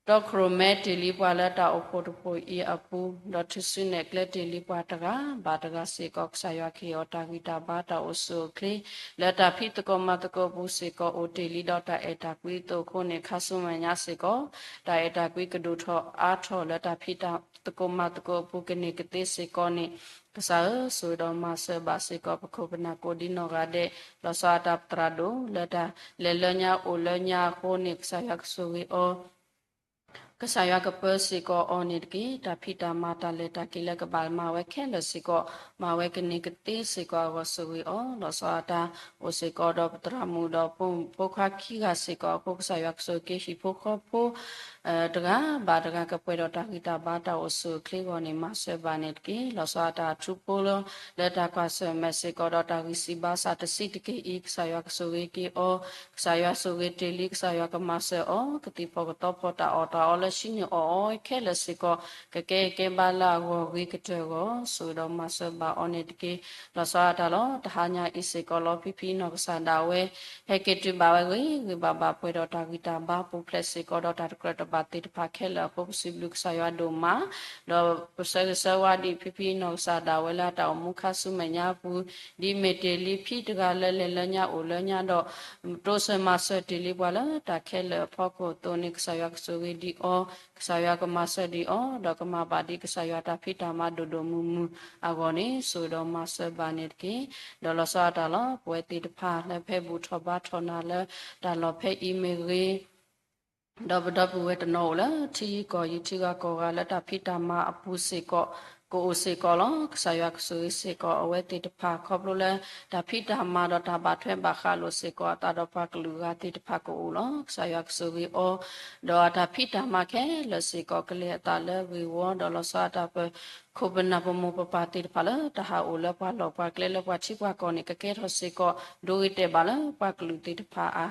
တီခိၣ်ရိၣ်မဲတ့ၢ်လံပှၤလၢတၢ်အိၣ်ဖှိၣ်တဖှိၣ်အံၤအပူၤ, ဒီးထုးစုနဲၣ်ကျဲတ့ၢ်လံပှၤတဂၤဘၣ်တဂၤစ့ၢ်ကီး ကစၢ်ယွၤကဟ့ၣ်အီၤတၢ်ဂံၢ်တၢ်ဘါတၢ်အိၣ်ဆူၣ်အိၣ်ချ့ လၢတၢ်ဖံးသကိးမၤသကိးအပူၤစ့ၢ်ကီး အိၣ်တ့ၢ်လံဒီးတၢ်အဲၣ်တၢ်ကွံအသိးအဃိန့ၣ် ခါဆူမဲာ်ညါစ့ၢ်ကီး တၢ်အဲၣ်တၢ်ကွံကဒိၣ်ထီၣ်အါထီၣ်လၢတၢ်ဖံးတၢ်သကိးမၤသကိးအပူၤကန့ၢ်ကသ့စ့ၢ်ကီးန့ၣ် ကစၢ်ဧၢ, ဆိၣ်ဂ့ၤဒီးမၤစၢၤဘၣ်စ့ၢ်ကီး ပခိၣ်ပနၢ်ကိးဒံနီၢ်ဂၤဒဲး, လီၤဆီဒၣ်တၢ်ပသရၣ်ဒိၣ်လၢတၢ်လဲၤလၢညါအိၣ်လၢညါအဃိန့ၣ် ကစၢ်ယွၤကဆိၣ်ဂ့ၤအီၤ ကစၢ်ယွၤကပၢစ့ၢ်ကီးအီၤန့ၣ်တက့ၢ်. တၢ်ဖံးတၢ်မၤတၢ်လဲၤတၢ်က့ၤလၢကဘၣ်မၤဝဲခဲလၢာ်စ့ၢ်ကီး, မၤဝဲကန့ၢ်ကသ့စ့ၢ်ကီးအဂီၢ်ဆိၣ်ဂ့ၤအီၤ. လီၤဆီဒၣ်တၢ်အိၣ်စ့ၢ်ကီးဒီးပသရၣ်မုၣ်ဒီးပိာ်မုၣ်ဖိခွါခံဂၤစ့ၢ်ကီးအဃိ ကစၢ်ယွၤကဆိၣ်ဂ့ၤက့ၤဟံၣ်ဖိဃီဖိ တဂၤဘၣ်တဂၤကပှဲၤဒီးတၢ်ဂံၢ်တၢ်ဘါတၢ်အိၣ်ဆူၣ်အိၣ်ချ့အဂီၢ်န့ၣ် မၤစၢၤဘၣ်န့ၣ်တက့ၢ်. လီၤဆီဒၣ်တၢ်ထူဖိလၢ လၢတၢ်ကွၢ်ဆၢၣ်မဲာ်စ့ၢ်ကီးဒီးတၢ်ဂံၢ်စၢ်ဘါစၢ်တဆံးတက့ၢ်အံၤ ကစၢ်ယွၤကဆိၣ်ဂ့ၤက့ၤအီၤ, ကစၢ်ယွၤဆိၣ်ဂ့ၤတ့ၢ်လံ ကစၢ်ယွၤကမၤစၢၤအီၤ ကသံၣ်ဖီၣ်ကသီဖီၣ်တၢ်အီၣ်တၢ်အီလၢဟံးန့ၢ်အီၣ်အီခဲလၢာ်စ့ၢ်ကီး ကကဲအံၤကဲဘါလၢအဂီၢ်ဂ့ၤကတၢၢ်အဂီၢ် ဆိၣ်ဂ့ၤဒီးမၤစၢၤဘၣ်အီၤန့ၣ်တက့ၢ်. လီၤဆီဒၣ်တၢ်လီၤ တဟါညါအံၤစ့ၢ်ကီးလီၤ ဖံဖံနီၢ်ကစၢ်ဒၣ်ဝဲ ဟဲက့ၤတုၤဘၣ်ဝဲဂ့ၤဂ့ၤဘၣ်ဘၣ် ပှဲၤဒီးတၢ်ဂံၢ်တၢ်ဘါ ပူၤဖျဲးစ့ၢ်ကီးဒီးတၢ်တကြၢးတဘၣ်သ့ၣ်တဖၣ်ခဲလၢာ်အဃိ ပစံးဘျုးကစၢ်ယွၤဒိၣ်မး ဒီးပဆၢဂ့ၤဆၢဝါဒံးဖံဖံနီၢ်ကစၢ်ဒၣ်ဝဲလၢအတၢ်အိၣ်မူခါဆူမဲာ်ညါအပူၤ ဒ်မ့ၢ်တ့ၢ်လံဖံတဂၤလၢလဲၤလၢညါအိၣ်လၢညါဒီး တိစၢၤမၤစၢၤတ့ၢ်လံပှၤလၢတၢ်ခဲလၢာ်အဖီခိၣ်အသိးန့ၣ် ကစၢ်ယွၤကဆိၣ်ဂ့ၤဒံးအီၤ ကစၢ်ယွၤကမၤစၢၤဒံးအီၤ ဒီးကမၤဘၣ်ဒ်ကစၢ်ယွၤတၢ်ဖံးတၢ်မၤဒိၣ်ဒိၣ်မုၢ်မုၢ်အဂီၢ်န့ၣ် ဆိၣ်ဂ့ၤဒီးမၤစၢၤဘၣ်န့ၣ်တက့ၢ်. ဒီးလီၤဆီဒၣ်တၢ်လီၤ ပဝဲသ့ၣ်တဖၣ်လၢဖဲဘူၣ်ထီၣ်ဘါထီၣ်နၤလၢ တၢ်လီၢ်ဖဲအံၤမ့ၢ်ဂ့ၤ ဒီးပဒီပုၢ်ဝဲၢ်တနီၤအိၣ်လၢထံဂုၤကီၢ်ဂၤ ထံဂၤကီၢ်ဂၤလၢတၢ်ဖံးတၢ်မၤအပူၤစ့ၢ်ကီး ကအိၣ်စ့ၢ်ကီးလီၤ. ကစၢ်ယွၤကဆိၣ်ဂ့ၤစ့ၢ်ကီးအဝဲသ့ၣ်တဖၣ် ခီဖျိလၢတၢ်ဖံးတၢ်မၤဒီးတၢ်ဘၣ်ထွဲဘၣ်ဃးလိာ်စ့ၢ်ကီးအသးဒီးပှၤကလုာ်အဂၤသ့ၣ်တဖၣ်ကအိၣ်လီၤ. ကစၢ်ယွၤကဆိၣ်ဂ့ၤအီၤ ဒီးအတၢ်ဖံးတၢ်မၤခဲလၢာ်စ့ၢ်ကီး ကလဲၤအသးလၢဂ့ၢ်ဝီ ဒီးလီၤဆီဒၣ်တၢ်ပ ခိၣ်ပနၢ်ပမိၢ်ပပၢ်သ့ၣ်တဖၣ်လၢ တၢ်ဟးအိၣ်လၢပှၤလီၢ်ပှၤကျဲလၢပှၤထံပှၤကီၢ်န့ၣ် ကကဲထီၣ်စ့ၢ်ကီး ဒိဂ့ၤတဲာ်ဘၣ်လၢပှၤကလုာ်သ့ၣ်တဖၣ်အ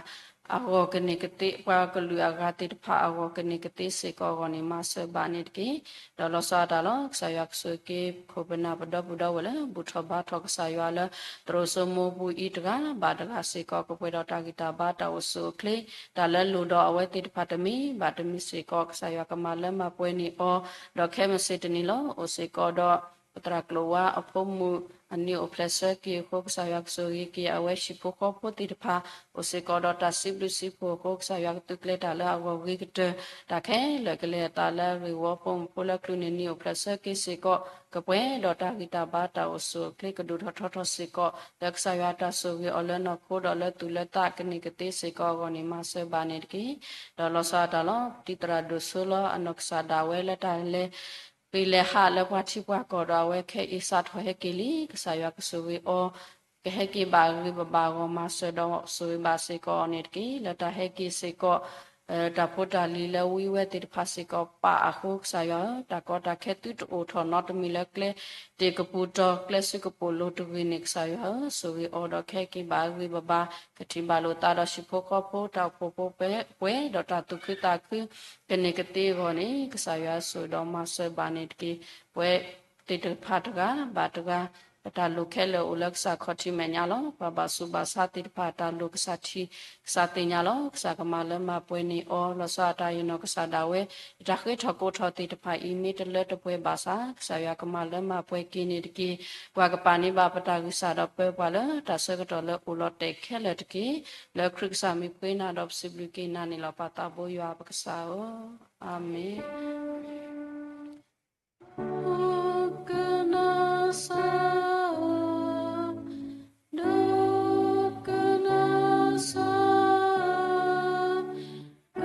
အဂီၢ်ကန့ၢ်ကသ့ ပှၤကလုာ်အဂၤသ့ၣ်တဖၣ်အဂီၢ်ကန့ၢ်ကသ့စ့ၢ်ကီးအဂီၢ်န့ၣ် မၤစၢၤဘၣ်န့ၣ်တက့ၢ်. ဒီးလီၤဆီဒၣ်တၢ်လီၤ ကစၢ်ယွၤကဆိၣ်ဂ့ၤက့ၤ ခိၣ်ပနၢ်ပဒီပုၢ်ဒီဝဲၢ်လၢ ဘူၣ်ထီၣ်ဘါထီၣ်ကစၢ်ယွၤလၢ သရိာ်စိမိပူၤအံၤတဂၤဘၣ်တဂၤစ့ၢ်ကီး ကပှဲၤဒီးတၢ်ဂံၢ်တၢ်ဘါတၢ်အိၣ်ဆူၣ်အိၣ်ချ့ တၢ်လၢလိၣ်ဒီးအဝဲသ့ၣ်တဖၣ်တမံၤဘၣ်တမံၤစ့ၢ်ကီး ကစၢ်ယွၤကမၤလၢမၤပှဲၤန့ၢ်အီၤ ဒီးခဲမုၢ်ဆ့ၣ်တနံၤလီၤ အိၣ်စ့ၢ်ကီးဒီး ပသရၣ်ကျိၤဝါအဖိမုၣ် အနံၤအိၣ်ဖျဲၣ်ဆၢက့ၤအဃိ ကစၢ်ယွၤကဆိၣ်ဂ့ၤက့ၤအဝဲဟံၣ်ဖိဃီဖိသ့ၣ်တဖၣ် အိၣ်စ့ၢ်ကီးဒီးတၢ်စံးဘျုးစံးဖှိၣ်အဃိ ကစၢ်ယွၤကသုးကျဲၤတၢ်လၢအဂီၢ်ဂ့ၤကတၢၢ် တၢ်ခဲလၢာ်ကလဲၤအသးလၢအဂ့ၢ်ဝီ ပိာ်မုၣ်ဖိလၢအကလုၢ်န့ၣ် နံၤအိၣ်ဖျဲၣ်ဆၢက့ၤစ့ၢ်ကီး ကပှဲၤဒီးတၢ်ဂံၢ်တၢ်ဘါတၢ်အိၣ်ဆူၣ်အိၣ်ချ့ ကဒိၣ်ထီၣ်ထီထီၣ်စ့ၢ်ကီး လၢကစၢ်ယွၤတၢ်ဆိၣ်ဂ့ၤအီၤလၢနီၢ်ခိဒီးလၢသူၣ်လၢသးကန့ၢ်ကသ့စ့ၢ်ကီးအဂီၢ်န့ၣ် မၤစၢၤဘၣ်န့ၣ်တက့ၢ်. ဒီးလီၤဆီဒၣ်တၢ်လီၤ ပတံၤသရၣ်ဒိၣ်စိလီၤ အနီၢ်ကစၢ်ဒၣ်ဝဲလၢတၢ်လဲၤ ဃ့လဲၤဟးလၢပှၤထံပှၤကီၢ်ဒီးအဝဲခဲအံၤစးထီၣ်ဟဲက့ၤလံ ကစၢ်ယွၤကဆိၣ်ဂ့ၤအီၤ ကဟဲက့ၤဘၣ်အဂ့ၤဘၣ်ဘၣ်အဂီၢ် မၤစၢၤဒီးဆိၣ်ဂ့ၤဘၣ်စ့ၢ်ကီးအီၤန့ၣ်တက့ၢ်. လၢတၢ်ဟဲက့ၤစ့ၢ်ကီး တၢ်ဖိတၢ်လံၤလၢဝံဝဲသ့ၣ်တဖၣ်စ့ၢ်ကီးပာ်အဃိ ကစၢ်ယွၤဧၢ တၢ်ကီတၢ်ခဲသုတအိၣ်ထီၣ်နီတမံၤလၢကျဲတ့ၢ်ကပူၤတီၤကျဲစုကပိာ်လိၤတဂ့ၤန့ၣ် ကစၢ်ယွၤဧၢ ဆိၣ်ဂ့ၤအီၤဒီးကဟဲက့ၤဘၣ်အဂ့ၤဘၣ်ဘၣ် ကထံၣ်ဘၣ်လိာ်သးဒီးဟံၣ်ဖိဃီဖိ တၢ်အိၣ်ဖှိၣ်ဖိပှဲၤဒီးတၢ်သူၣ်ခုသးခု ကန့ၢ်ကသ့အဂီၢ်န့ၣ် ကစၢ်ယွၤဆိၣ်ဂ့ၤဒီးမၤစၢၤဘၣ်န့ၣ်တက့ၢ်. ပဝဲသ့ၣ်တဖၣ်တဂၤဘၣ်တဂၤ ပတၢ်လိၣ်ခဲလၢာ်အိၣ်လၢကစၢ်ခီၣ်ထံးမဲာ်ညါလီၤ. ပှၤဘၣ်ဆူးဘၣ်ဆါသ့ၣ်တဖၣ်တၢ်လိၣ်ကစၢ်ထံၣ် ကစၢ်သ့ၣ်ညါလီၤ. ကစၢ်ကမၤလၢမၤပှဲၤန့ၢ်အီၤ လီၤဆီဒၣ်တၢ်ယနီၢ်ကစၢ်ဒၣ်ဝဲ တၢ်ဃ့ထီၣ်ကိးထီၣ်သ့ၣ်တဖၣ်အံၤ မ့ၢ်တလၢတပှဲၤဘၣ်ဆၣ် ကစၢ်ယွၤကမၤလၢမၤပှဲၤက့ၤန့ၣ်တက့ၢ်. ပှၤကပာ်န့ၢ်ဘၣ်ပတၢ်ဂံၢ်စၢ်ဒီးပၢပှၤလၢတၢ်ဆၢကတီၢ်လၢအိၣ်လီၤတဲာ်ခဲလၢာ်တက့ၢ်. လၢခရံာ်ကစၢ်မံၤပဃ့နၤဒီးပစံးဘျုးက့ၤနၤန့ၣ်လီၤ. ပၢ်သးဘိယွၤပကစၢ်ဧၢ, အၤမ့ၣ်. ဒိကနၣ်စၢ်ဧၢ, ဒိကနၣ်စၢ်ဧၢ,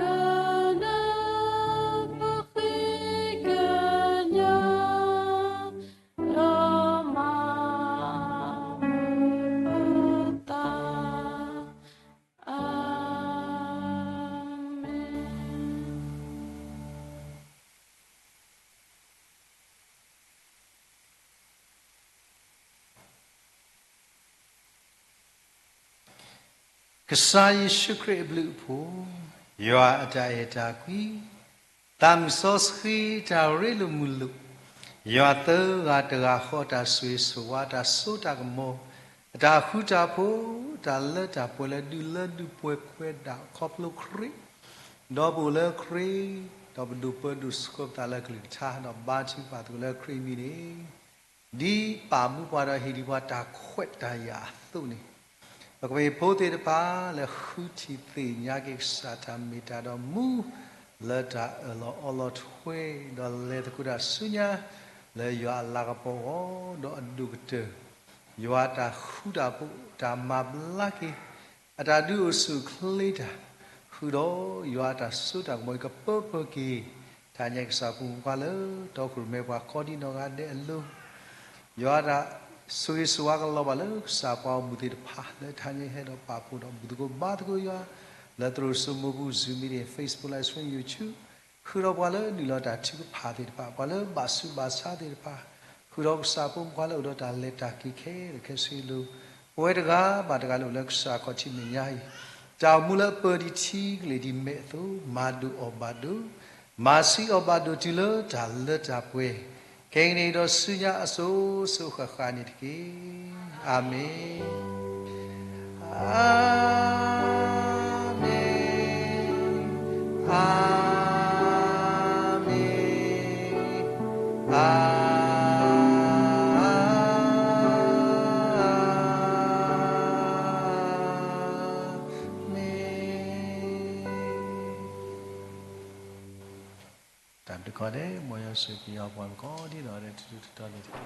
ကနၢ်ပဃ့ကညး, ဒီးမၤမုာ်ပသး, အၤမ့ၣ်. ကစၢ်ယ့ၣ်ၡူးခရံာ်အဘျုးအဖှိၣ်, ယွၤအတၢ်အဲၣ်တၢ်ကွံ, သးမုၢ်စီဆှံတၢ်ရ့လိာ်မုာ်လိာ်, ယွၤသၢဂၤတဂၤဃီအတၢ်ဆိၣ်ဂ့ၤဆိၣ်ဝါ တၢ်စိတၢ်ကမီၤ, အတၢ်ဃူတၢ်ဖိး, တၢ်လၢတၢ်ပှဲၤလၢဒုးလၢဒုးပှဲၤခွဲးဒၣ်ခီဖျိခရံာ်, ဒီးပအိၣ်လၢခရံာ်, ဒီးပဒိၣ်ပၢဒိၣ်ဆှၢပသးလၢကလုၢ်ကထါ, ဒီးဘါထုကဖၣ်သကိးလၢခရံာ်အမံၤန့ၣ် ဒ်ပာ်မူပှၤဒီးဟ့ၣ်ဒံးပှၤတၢ်ခွဲးတၢ်ယာ်အသိးန့ၣ်, ပကမ့ၢ်ဖိသ့ၣ်တဖၣ်လၢဃုထံၣ်သ့ၣ်ညါက့ၤကစၢ်တၢ်မ့ၢ်တၢ်တီမူ, လၢတၢ်အၢၣ်လီၤအီလီၤထွဲ, ဒီးလဲၤသကိးတၢ်ဆူညါ, လၢယွၤအလၤကပီၤအဂီၢ်, ဒီးအဒိၣ်ကတၢၢ်, ယွၤတၢ်ဃူတၢ်ဖိး, တၢ်မၤဘျါက့ၤ, အတၢ်ဒုးအိၣ်ဆူၣ်အိၣ်ချ့တၢ်, ဃုာ်ဒီးယွၤအတၢ်စိတၢ်ကမီၤအံၤ ကပၢပၢက့ၤ တၢ်ညါကစၢ်ပူၤမုၣ်ပှၢ်လၢ တီခိၣ်ရိၣ်မဲပှၤကိးဒံနီၢ်ဂၤဒဲးအလိၤ ယွၤတၢ်ဆိၣ်ဂ့ၤဆိၣ်ဝါကလီၤဘၣ်လၢကစၢ်ပှၤဂီၢ်မုၢ်သ့ၣ်တဖၣ် လၢတၢ်ညါဟဲဒီးပာ်ဖှိၣ်ဒီးဘူၣ်သကိးဘါသကိးယွၤ လၢသရိာ်စိမိၢ်ပူၤ Zoom meeting, Facebook Live Stream, YouTube, ဃုာ်ဒီးပှၤလၢနုာ်လီၤတၢ်ထုကဖၣ်သ့ၣ်တဖၣ် ပှၤလၢဘၣ်ဆူးဘၣ်ဆါသ့ၣ်တဖၣ်, ဃုာ်ဒီးကစၢ်ဖိမုၣ်ပှၢ်လၢအိၣ်ဒီးတၢ်လဲၤတၢ်က့ၤခဲလၢာ်ခဲဆ့အလိၤ, ပဝဲတဂၤဘၣ်တဂၤလၢအိၣ်လၢကစၢ်ခီၣ်ထံးမဲာ်ညါအံၤ တၢ်အိၣ်မူလၢအပၢၤဒ်ထံကလ့ၢ်ဒ်မဲးအသိး မၤဒိၣ်အီၣ်ဘၣ်ဒိ မၤဆံးအီၣ်ဘၣ်ဒိၣ်တုၤလၢတၢ်လၢတၢ်ပှဲၤ, ခဲကနံၣ်အံၤဒီးဆူညါအစိၤစိၤဃၣ်ဃၣ်န့ၣ်တက့ၢ်. အၤမ့ၣ်, အၤမ့ၣ်, အၤမ့ၣ်, အၤမ့ၣ်. တၢ်ဘျုးကိးဂၤဒဲး မ်ယွၤဆိၣ်ဂ့ၤက့ၤပှၤကိးဒံနီၢ်ဂၤဒဲး တထူၣ်တတီၤန့ၣ်တက့ၢ်.